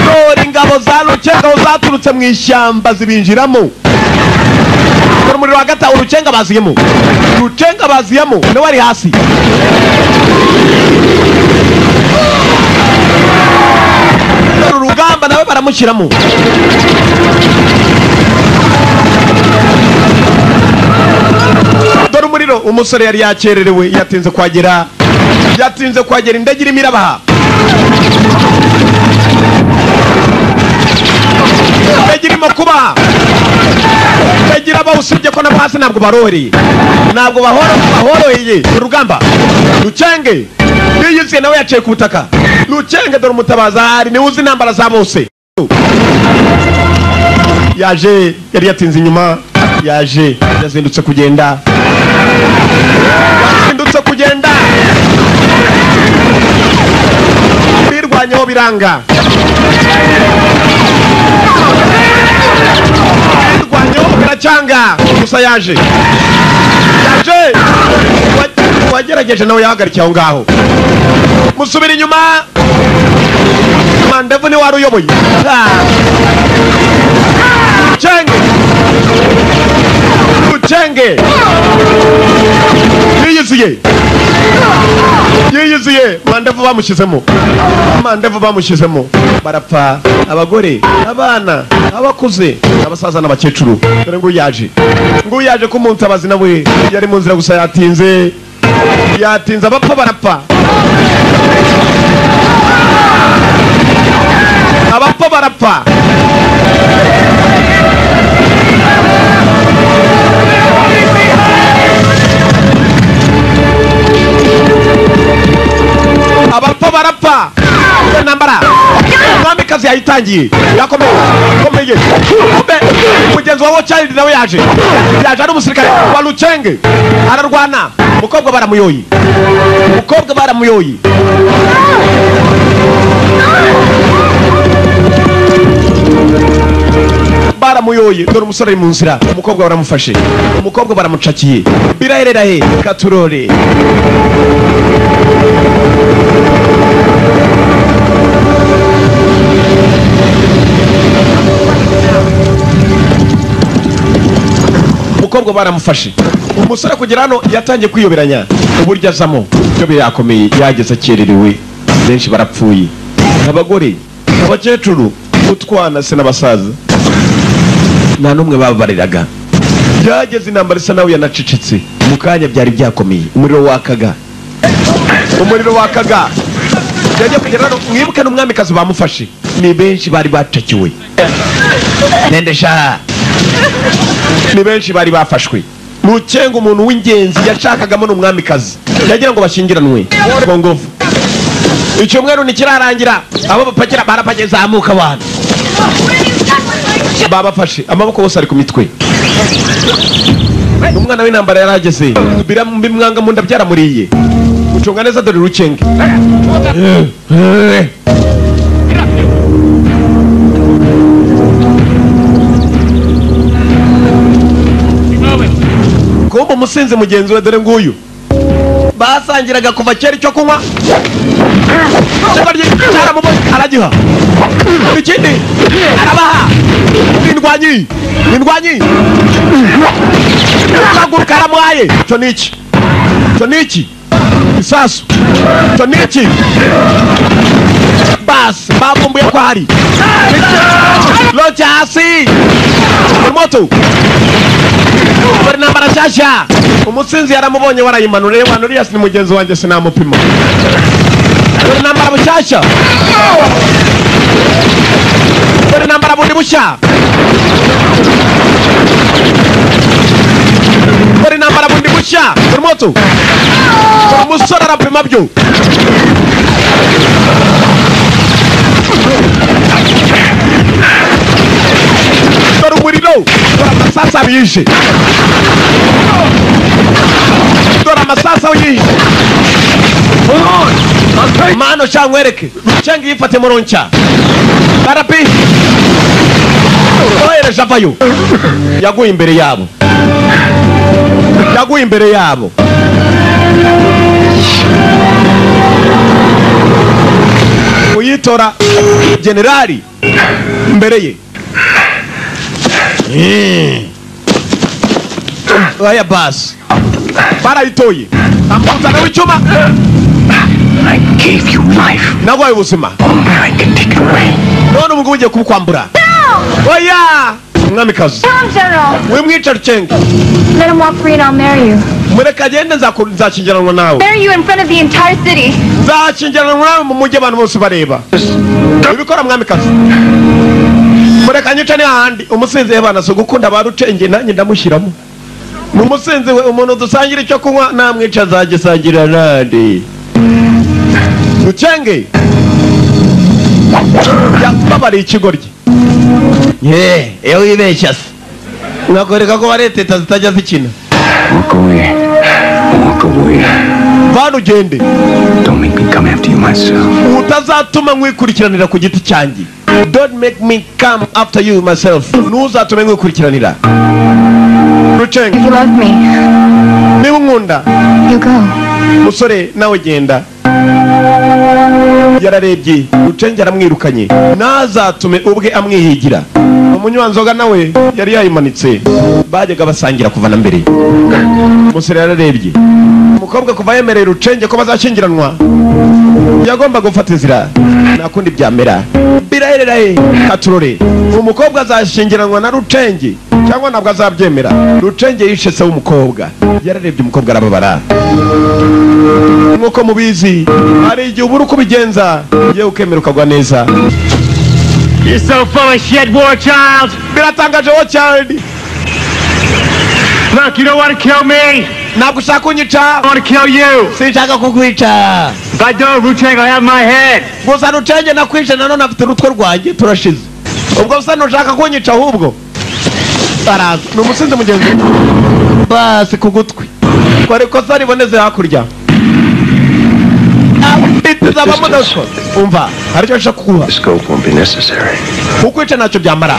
Dore ingabo za Rucenge zaturutse mu ishyamba zibinjiramo. Dore umuriro wa gatatu Rucenge baziyemo. Rucenge baziyemo nawe ari hasi. Dore urugamba nawe baramushyiramo. Dore umuriro umusore yari yakererewe yatinze kwagera. Yatinze kwagera indege irimo irabaha. Indege irimo kubaha. Indege irabaha usibye ko nabo hasi ntabwo baroroheye. Ntabwo bahoroheye urugamba. Rucenge yiyuzuye nawe yaciye ku butaka. Rucenge dore umutabaza hari niwe uzi intambara za bose. Yaje yari yatinze inyuma. Yaje yazindutse kugenda. Yazindutse kugenda. Birwanyeho biranga. Birwanyeho biracanga. Gusa yaje. Yaje. Wagerageje nawe yahagarikiye aho ngaho. Musubira inyuma. Mandevu ni wari uyoboye. Rucenge. Rucenge. Yiyuzuye. Yiyuzuye. Mandevu bamushyizemo. Mandevu bamushyizemo. Barapfa abagore, abana, abakuze, abasaza n'abakecuru. Dore ngo yaje. Ngo yaje ko umuntabazi nawe yari mu nzira gusa yatinze. Yatinze abapfa barapfa. Abapfa barapfa. Abapfa barapfa. Intambara. Umwamikazi yayitangiye. Yakomeye. Komeye. Mugenzi wa Child nawe yaje. Yaje ari umusirikare wa Rucenge. Ararwana. Umukobwa baramuyoyi. Umukobwa baramuyoyi. Baramuyoye. Dore umusore ari mu nzira. Umukobwa baramufashe. Umukobwa baramucakiye. Biraherera he? Katurore. Umukobwa baramufashe. Umusore kugera hano yatangiye kwiyoberanya uburyo azamo. Byo birakomeye yageze akererewe. Benshi barapfuye. Abagore, abakecuru, utwana se n'abasaza. Nta n'umwe babariraga. Yageze intambara isa nawe yanacecetse. Mu kanya byari byakomeye. Umuriro wakaga. Umuriro wakaga. Yagiye kugera hano mwibuke n'umwamikazi bamufashe. Ni benshi bari bacakiwe. Nendesha. Ni benshi bari bafashwe. Rucenga umuntu w'ingenzi yashakagamo n'umwamikazi. Yagira ngo bashyingiranwe. Kongofu. Icyumweru ntikirarangira. Abo bapakira barapageza amuka abantu. Babafashe amaboko bose ari ku mitwe. Umwana w'intambara yarageze. Bimwanga mu nda byaramuriye. Ucunga neza dore Rucenge. Umusinzi mugenzi we dore nguyu basangiraga kuva kera icyo kunywa cyaramubonye aragiha ikindi arabaha indwanyi indwanyi kaguruka aramuhaye. Cyo niki? Cyo niki? Isasu. Cyo niki? Bas bavumbuye ko hari loca hasi moto bari nambara nshyashya. Umusinzi yaramubonye warayimanura yewe uriya ni mugenzi wanjye sinamupima. Dore nambara bushyashya, dore nambara bundi bushya, dore nambara bundi bushya. Dore moto, dore umusore arapima byo. Dore umuriro, dore amasasa yishe, dore amasasa yishe. Mano cyangwereke rucenga yifate muronca barapi ohereje avayo. Yaguye imbere yabo, yaguye imbere yabo. Uyitora generali imbere ye. Oya basi barayitoye amuzana w'icyuma. I gave you life. Naguhaye ubuzima. Only I can take it away. None ubu ugiye kubukwambura. Oya mwamikazi, wimwica Rucenga. Let him walk free and I'll marry you. Mureka agende nzashyingiranwa nawe. Marry you in front of the entire city. Nzashyingiranwa nawe mu mujyi abantu bose bareba. Ubikora mwamikazi. Mureka nyica ni hahandi. Umusinzi yabana so gukunda ba Rucenge nanjye ndamushyiramo. Ni umusinzi we, umuntu dusangira icyo kunywa namwica azagisangira nande. Rucenge yababariye ikigoryi. Ye, iyo wibeshya se nakwereka ko bareteta zitajya zikina. Walk away. Walk away. Vana ugende. Don't make me come after you myself. Utazatuma nkwikurikiranira ku giti cyanjye. Don't make me come after you myself. Ntuzatume nkwikurikiranira. Rucenge, If you love me, niba unkunda, you go. Musore nawe genda. Yararebye Rucenge aramwirukanye, ntazatume ubwe amwihigira. Umunywanzoga nawe yari yayimanitse, bajyaga basangira kuva na mbere. Umusore yararebye umukobwa kuva yemereye Rucenge ko bazashyingiranwa, yagomba gufata inzira nta kundi byamera. Birahererahe katurore, umukobwa azashyingiranwa na Rucenge cyangwa ntabwo azabyemera. Rucenge yishe se w'umukobwa. Yararebye umukobwa arababara. Nk'uko mubizi hari igihe ubura uko ubigenza yewe ukemera ukagwa neza. You're so full of shit, war child. Biratangaje war child. Look, you don't want to kill me. Ntabwo ushaka kunyica. I want to kill you. Sinshaka kukwica. If I don't, Rucheng will have my head. Gusa Rucenge nakwica nanone afite urutwe rwanjye turashize. Ubwo se ntushaka kunyica ahubwo. Baraza ni umusinzi mugenzi. Basi ku gutwi. Kora ikosa riboneze hakurya. Umva hari icyo nshaka kuguha. Scope won't be necessary. Kukwica ntacyo byamara.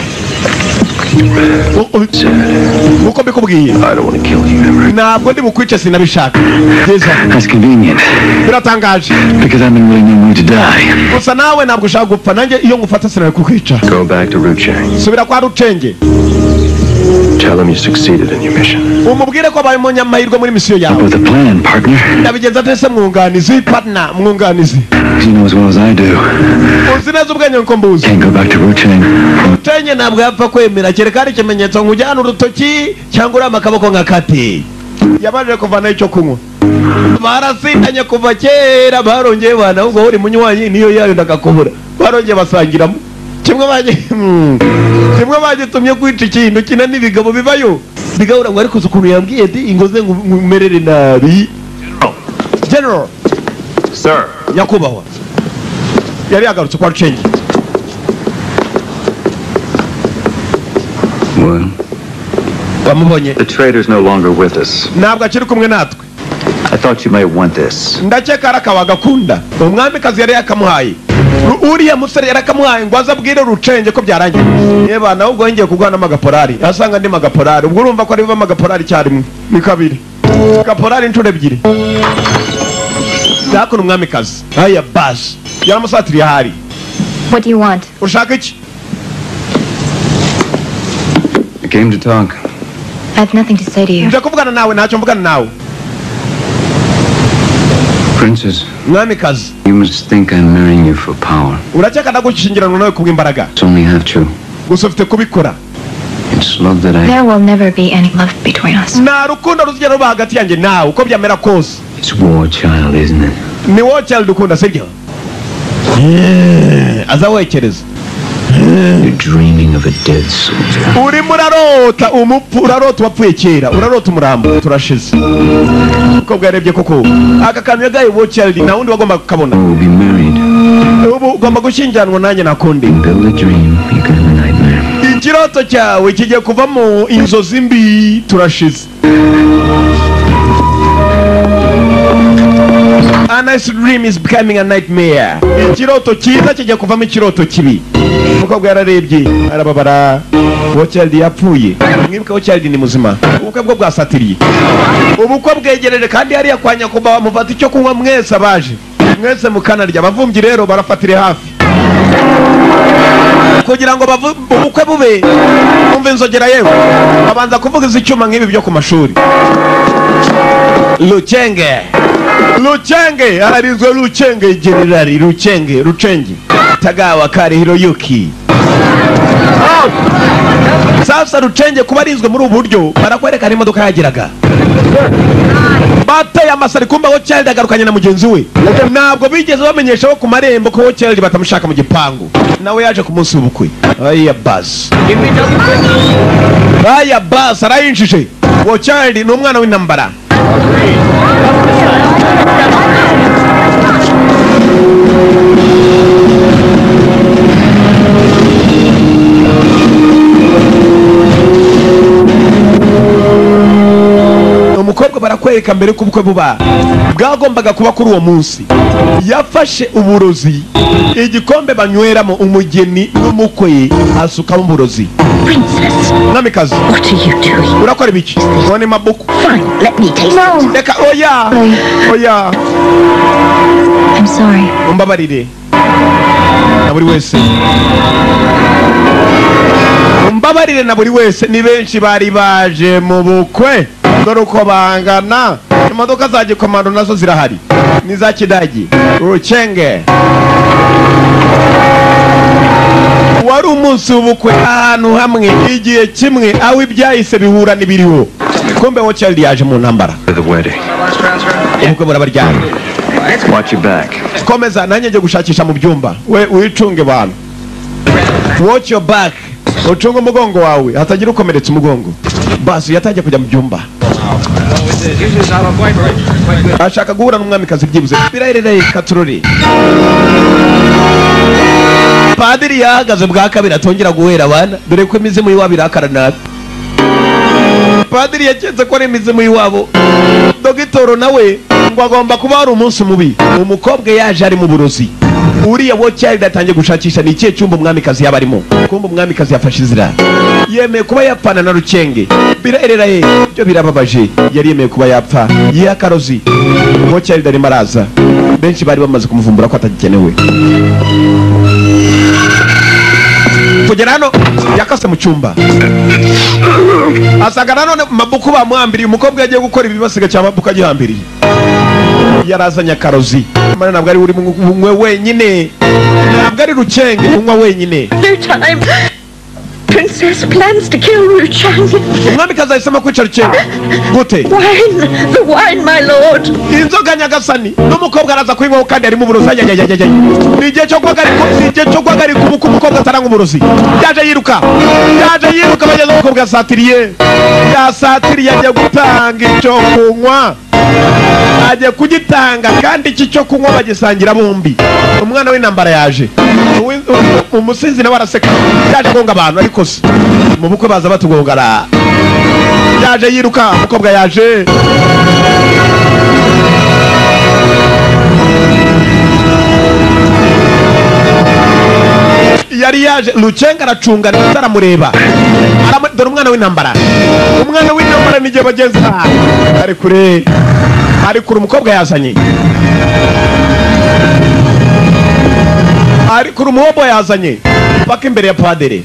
Uko mbikubwiye. I don't want to kill you ever. Ntabwo ndi bukwice sinabishaka. That's convenient. Biratangaje. Because I'm in really no mood to die. Gusa nawe ntabwo ushaka gupfa, nanjye iyo ngufata sinari kukwica. Go back to Rucheng. Subira kwa Rucenge. Tell him you succeeded in your mission. Umubwire ko abaye umunyamahirwe muri misiyo yawe. With a plan, partner. Ndabigenza ate mwunganizi, partner, mwunganizi. You know as well as I do. Uzi neza ubwenge nko mbuzi. Can't go back to Rucheng. Rucenge ntabwo yapfa kwemera kereka ari ikimenyetso nkujyana urutoki cyangwa urama akaboko nka kati. Yabanje kuvanaho icyo kunywa. Barasindanye kuva kera barongeye bana ubwo uri munywanyi niyo yayo ndakakubura. Barongeye basangiramo. Kimwe bagitumye kwica ikintu kina n'ibigabo bibayo. Bigahura ngo ariko ukuntu yambwiye ati ingoze ngumerere nabi. General. Sir. Nyakubahwa. Yari yagarutse kwa Rucenge. Well, wamubonye. The traitor's no longer with us. Ntabwo akiri kumwe natwe. I thought you might want this. Ndakeka arakawa gakunda. Umwamikazi yari yakamuhaye. Uriya musore yarakamuhaye ngo aze abwire Rucenge ko byarangiye. Yeba nawe ubwo yongeye kuguha n'amagaporari, asanga andi magaporari. Ubwo urumva ko ari biva amagaporari icyarimwe ni kabiri, gaporari inshuro ebyiri. Hakuno umwamikazi aya basi yaramusatiriye ahari. What do you want? Ushaka iki? I came to talk. I have nothing to say to you. Nje kuvugana nawe, ntacyo mvugana nawe. Princess, Mwamikazi, you must think I'm marrying you for power. urakeka ndagushyingiranwa nawe kubw'imbaraga. It's only half true. Gusa ufite kubikora. It's love that I... There will never be any love between us. Nta rukundo ruzigera ruba hagati yanjye nawe uko byamera kose. It's war child, isn't it? Ni war child ukunda, sibyo? Aza wekereza. You're dreaming of a dead soldier. Urimo urarota umupfu, urarota uwapfuye kera, urarota umurambo. Turashize. Uko bwarebye koko aka kantu yagaye war child nta wundi wagomba kukabona. We'll be married. Ubu ugomba gushyingiranwa nanjye nakundi. Build a dream, you can have a nightmare. Ikiroto cyawe kigiye kuvamo inzozi mbi. Turashize. A nice dream is becoming a nightmare. Ikiroto cyiza kigiye kuvamo ikiroto kibi. Umukobwa yararebye arababara. War child yapfuye. Mwibuke war child ni muzima. Ubukwe bwo bwasatiriye. Ubukwe bwegereje kandi hariya kwa nyakubahwa mufata icyo kunywa mwese abaje. Mwese mukanarya. Abavumbyi rero barafatire hafi. Kugira ngo ubukwe bube umva inzogera yewe babanza kuvuga icyuma nk'ibi byo ku mashuri. Rucenge Rucenge ararizwe Rucenge generali Rucenge Rucenge Tagawa Kare Hiroyuki. Sasa Rucenge kuba arinzwe muri ubu buryo barakwereka imodoka yageraga. Bateye amasari kumba War Child agarukanye na mugenzi we. Ntabwo bigeze bamenyesha ko ku marembo ko War Child batamushaka mu gipangu. Nawe yaje ku munsi w'ubukwe. Aya basi. Aya basi arayinjije. War Child ni umwana w'intambara. Umukobwa barakwereka mbere ko ubukwe buba bwagombaga kuba kuri uwo munsi. Yafashe uburozi, igikombe banyweramo umugeni n'umukwe asukamo uburozi. Princess, Mwamikazi, what are you doing? urakora ibiki? None mabuku. Fine, let me taste it. Reka oya. Oya. I'm sorry. Umbabarire. Na buri wese. Umbabarire na buri wese. Ni benshi bari baje mu bukwe. Dore uko bangana. Imodoka za gikomando nazo zirahari. Ni za kidagi. Rucenge. Wari umunsi w'ubukwe ahantu hamwe igihe kimwe aho ibyahise bihura n'ibiriho. Kumbe War Child yaje mu ntambara. For the wedding. Ubukwe burabaryana. Watch your back. Komeza nanjye ngiye gushakisha mu byumba. We wicunge bantu. Watch your back. Ucunge umugongo wawe hatagira ukomeretsa umugongo. Basi yatangiye kujya mu byumba. Ashaka guhura n'umwamikazi byibuze. Birarereye katurori. Padiri yahagaze bwa kabiri atongera guhera abana dore ko imizimu y'iwabo irakara nabi. Padiri yaketse ko ari imizimu y'iwabo. Dogitoro nawe ngo agomba kuba ari umunsi mubi. Umukobwa yaje ari mu burozi. Uriya War Child atangiye gushakisha ni ikihe cyumba umwamikazi yaba arimo. Kumba umwamikazi yafashe inzira. Yemeye kuba yapfana na Rucenge. Birerera ye byo birababaje. Yari yemeye kuba yapfa. Yiha akarozi. War Child arimo araza. Benshi bari bamaze kumuvumbura ko atagikenewe. Kugera hano yakase mu cyumba. Asaga nanone mabuku bamuhambiriye. Umukobwa yagiye gukora ibibasiga cya mabuku agihambiriye. Yarazanye akarozi. Mana ntabwo ari uri umwe wenyine. Ntabwo ari Rucenge unywa wenyine. No time. Princess plans to kill Ruchang. Umwamikazi ahisemo kwica Rucenge. Gute? Wine, the wine, my lord. Inzoga nyagasani. N'umukobwa araza kuyinywaho kandi arimo uburozi. Ayayayayay. Ni igihe cyo guhagarika, ni igihe cyo guhagarika ubukwe umukobwa ataranywa uburozi. Yaje yiruka. Yaje yiruka bageze umukobwa yasatiriye. Yasatiriye agiye gutanga icyo kunywa. Agiye kugitanga kandi iki cyo kunywa bagisangira bombi. Umwana w'intambara yaje. Umusinzi nawe araseka. Yaje gonga abantu ariko se mu bukwe baza batugongara. Yaje yiruka umukobwa yaje. Yari yaje Luchenga aracunga ndetse aramureba. Dore umwana w'intambara. Umwana w'intambara n'igihe bagenzi ari kure. Ari kure umukobwa yazanye. Ari kure umuhobo yazanye. Paka imbere ya padere.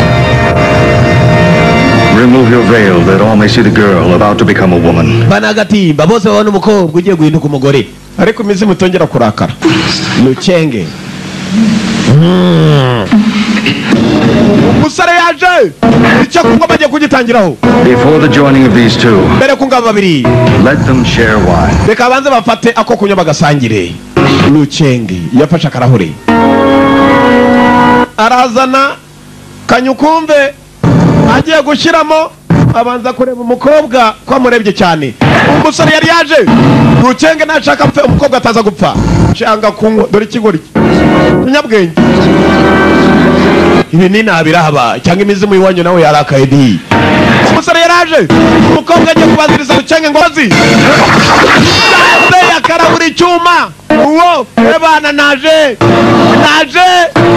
Remove your veil that all may see the girl about to become a woman. Banagatimba bose babona umukobwa ugiye guhinduka umugore. Ariko imizi mutongera kurakara. Lucenge. Umusore yaje icyo kunywa bagiye kugitangiraho. Before the joining of these two, mbere ku ngabo babiri, let them share wine. Reka banze bafate ako kunywa bagasangire. Lucenge yafashe akarahure arazana kanyukumve agiye gushyiramo, abanza kureba umukobwa ko amurebye cyane. Umusore yari yaje Lucenge nashaka apfe umukobwa ataza gupfa. Cyanga kunywa dore ikigori kinyabwenge. Ibi ni nabirahaba cyangwa imizimu iwanyu nawe yarakaye di. Umusore yaraje umukobwa agiye kubaziriza Lucenge ngozi yakarabura icyuma. Uwo ebana naje naje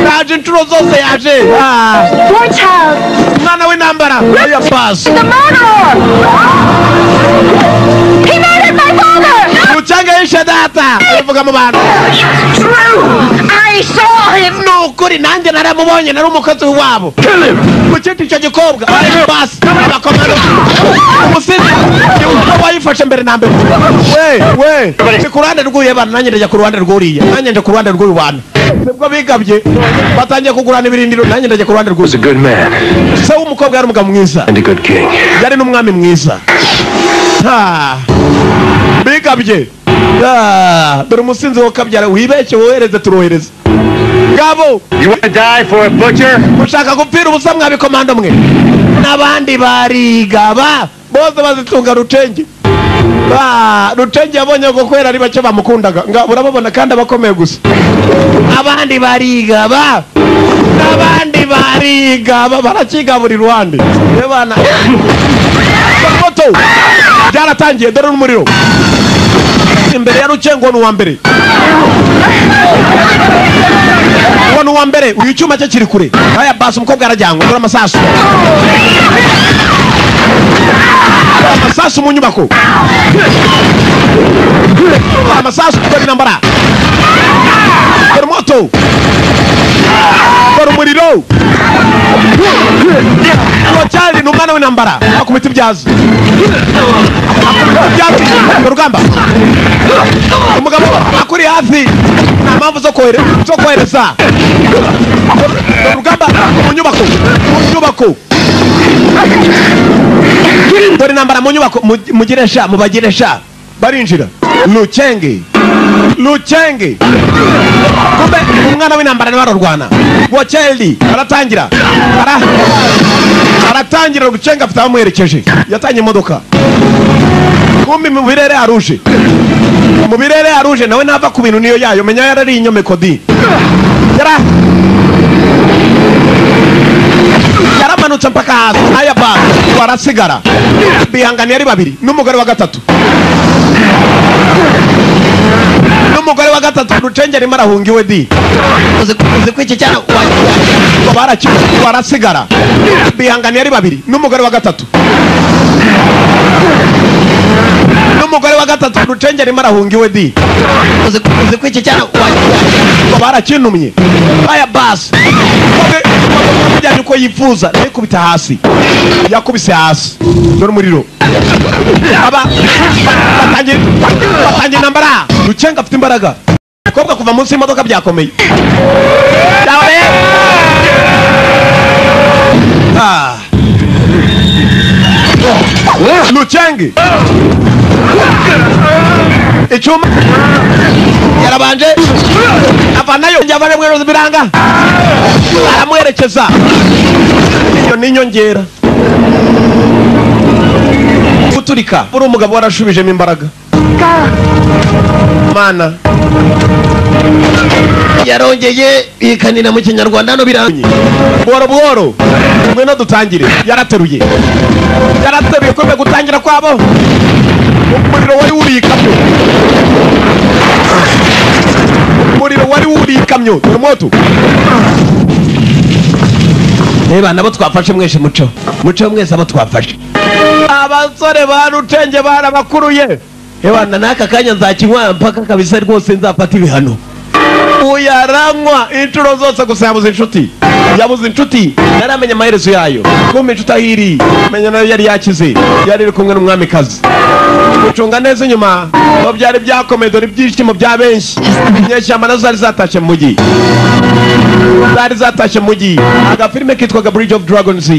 naje inshuro zose yaje. Umwana w'intambara ya pass. The murderer! He murdered my father! Lucenge yishe data. Avuga mu bantu. True! I saw him! Nukuri nanjye naramubonye nari umukozi wabo. Muciti icyo gikobwa pass abakomando. Umusizi wayifashe mbere na mbere. We we ku ruhande rw'uyu bana nanjye ndajya ku ruhande rw'uriya. Nanjye nje ku ruhande rw'uyu bana. Nibwo bigabye batangiye kugurana ibirindiro nanjye ndajya ku ruhande rw'uyu. Was a good man. Se w'umukobwa yari umugabo mwiza. And a good king. Yari n'umwami mwiza. Ha. Bigabye. Dore umusinzi wo kabyara wibeshye wohereze turohereze. Gabo, you want to die for a butcher? Ushaka gupfira ubusa mwabikomando mwe. N'abandi barigaba bose bazitunga Rucenge. Rucenge yabonye ko kwera ari bake bamukundaga. Nga urababona kandi abakomeye gusa. Abandi barigaba. N'abandi barigaba barakiga buri ruhande. Ebana. Moto. Byaratangiye dore n'umuriro. Imbere ya Rucenge ni uwa mbere. Uwo uwa mbere uyu cyuma cye kiri kure. Aya basi umukobwa arajyangwa dore amasasu. Amasasu mu nyubako. Amasasu dore intambara. Dore moto. Dore umuriro. Cyari ni umwana w'intambara akubita ibyazi. Akubita ibyazi urugamba. Umugabo akuri hafi nta mpamvu zo kohereza. Urugamba mu nyubako. Mu nyubako. Dore intambara mu nyubako mugiresha mubagiresha barinjira. Lucenge. Lucenge. Kumbe umwana w'intambara ni bararwana. Wachendi aratangira. Aratangira Lucenge afite abamuherekeje. Yatanye imodoka. Kumbe mu birere aruje. Mu birere aruje nawe nava ku bintu niyo yayo menya yarari inyomeko di. Yaramanutse mpaka hasi. Aya ba barasigara. Bihangani ari babiri n'umugore wa gatatu. N'umugore wa gatatu Rucenge arimo arahunga iwe di. Uzi ko iki cyana barasigara. Bihangani ari babiri n'umugore wa gatatu. N'umugore wa gatatu Rucenge arimo arahunga iwe di. Uzi ko iki cyana barakinumye. Aya basi bijyanye uko yifuza yakubita hasi. Yakubise hasi. Dore umuriro. Aba batangiye intambara. Rucenge afite imbaraga. Umukobwa kuva munsi y'imodoka byakomeye. Lucenge icyuma yarabanje avanayo yavane mwerozi biranga aramwerekeza. Iyo ni inyongera guturika. Uri umugabo warashubijemo imbaraga. Mana yarongeye ikanina mu Kinyarwanda no biranga buhoro buhoro. Ngwino dutangire. Yarateruye. Yarateruye kumbe gutangira kwabo. Umuriro wari uri ikamyo. Umuriro wari uri ikamyo. Dore moto. Reba nabo twafashe mwese, muco muco mwese abo twafashe. Abasore ba Rucenge barabakuruye. Ebana, n'aka kanya nzakinywa mpaka kabisa rwose nzafata ibihano. Uyaranywa inshuro zose, gusa yabuze inshuti, yabuze inshuti, ntaramenya amaherezo yayo. Kumva inshuti aho iri, menya nayo yari yakize, yari iri kumwe n'umwamikazi gucunga neza inyuma aho byari byakomeye. Dore ibyishimo bya benshi, inyeshyamba nazo zari zatashye mu mujyi, zari zatashye mu mujyi. Agafilime kitwaga Bridge of Dragons.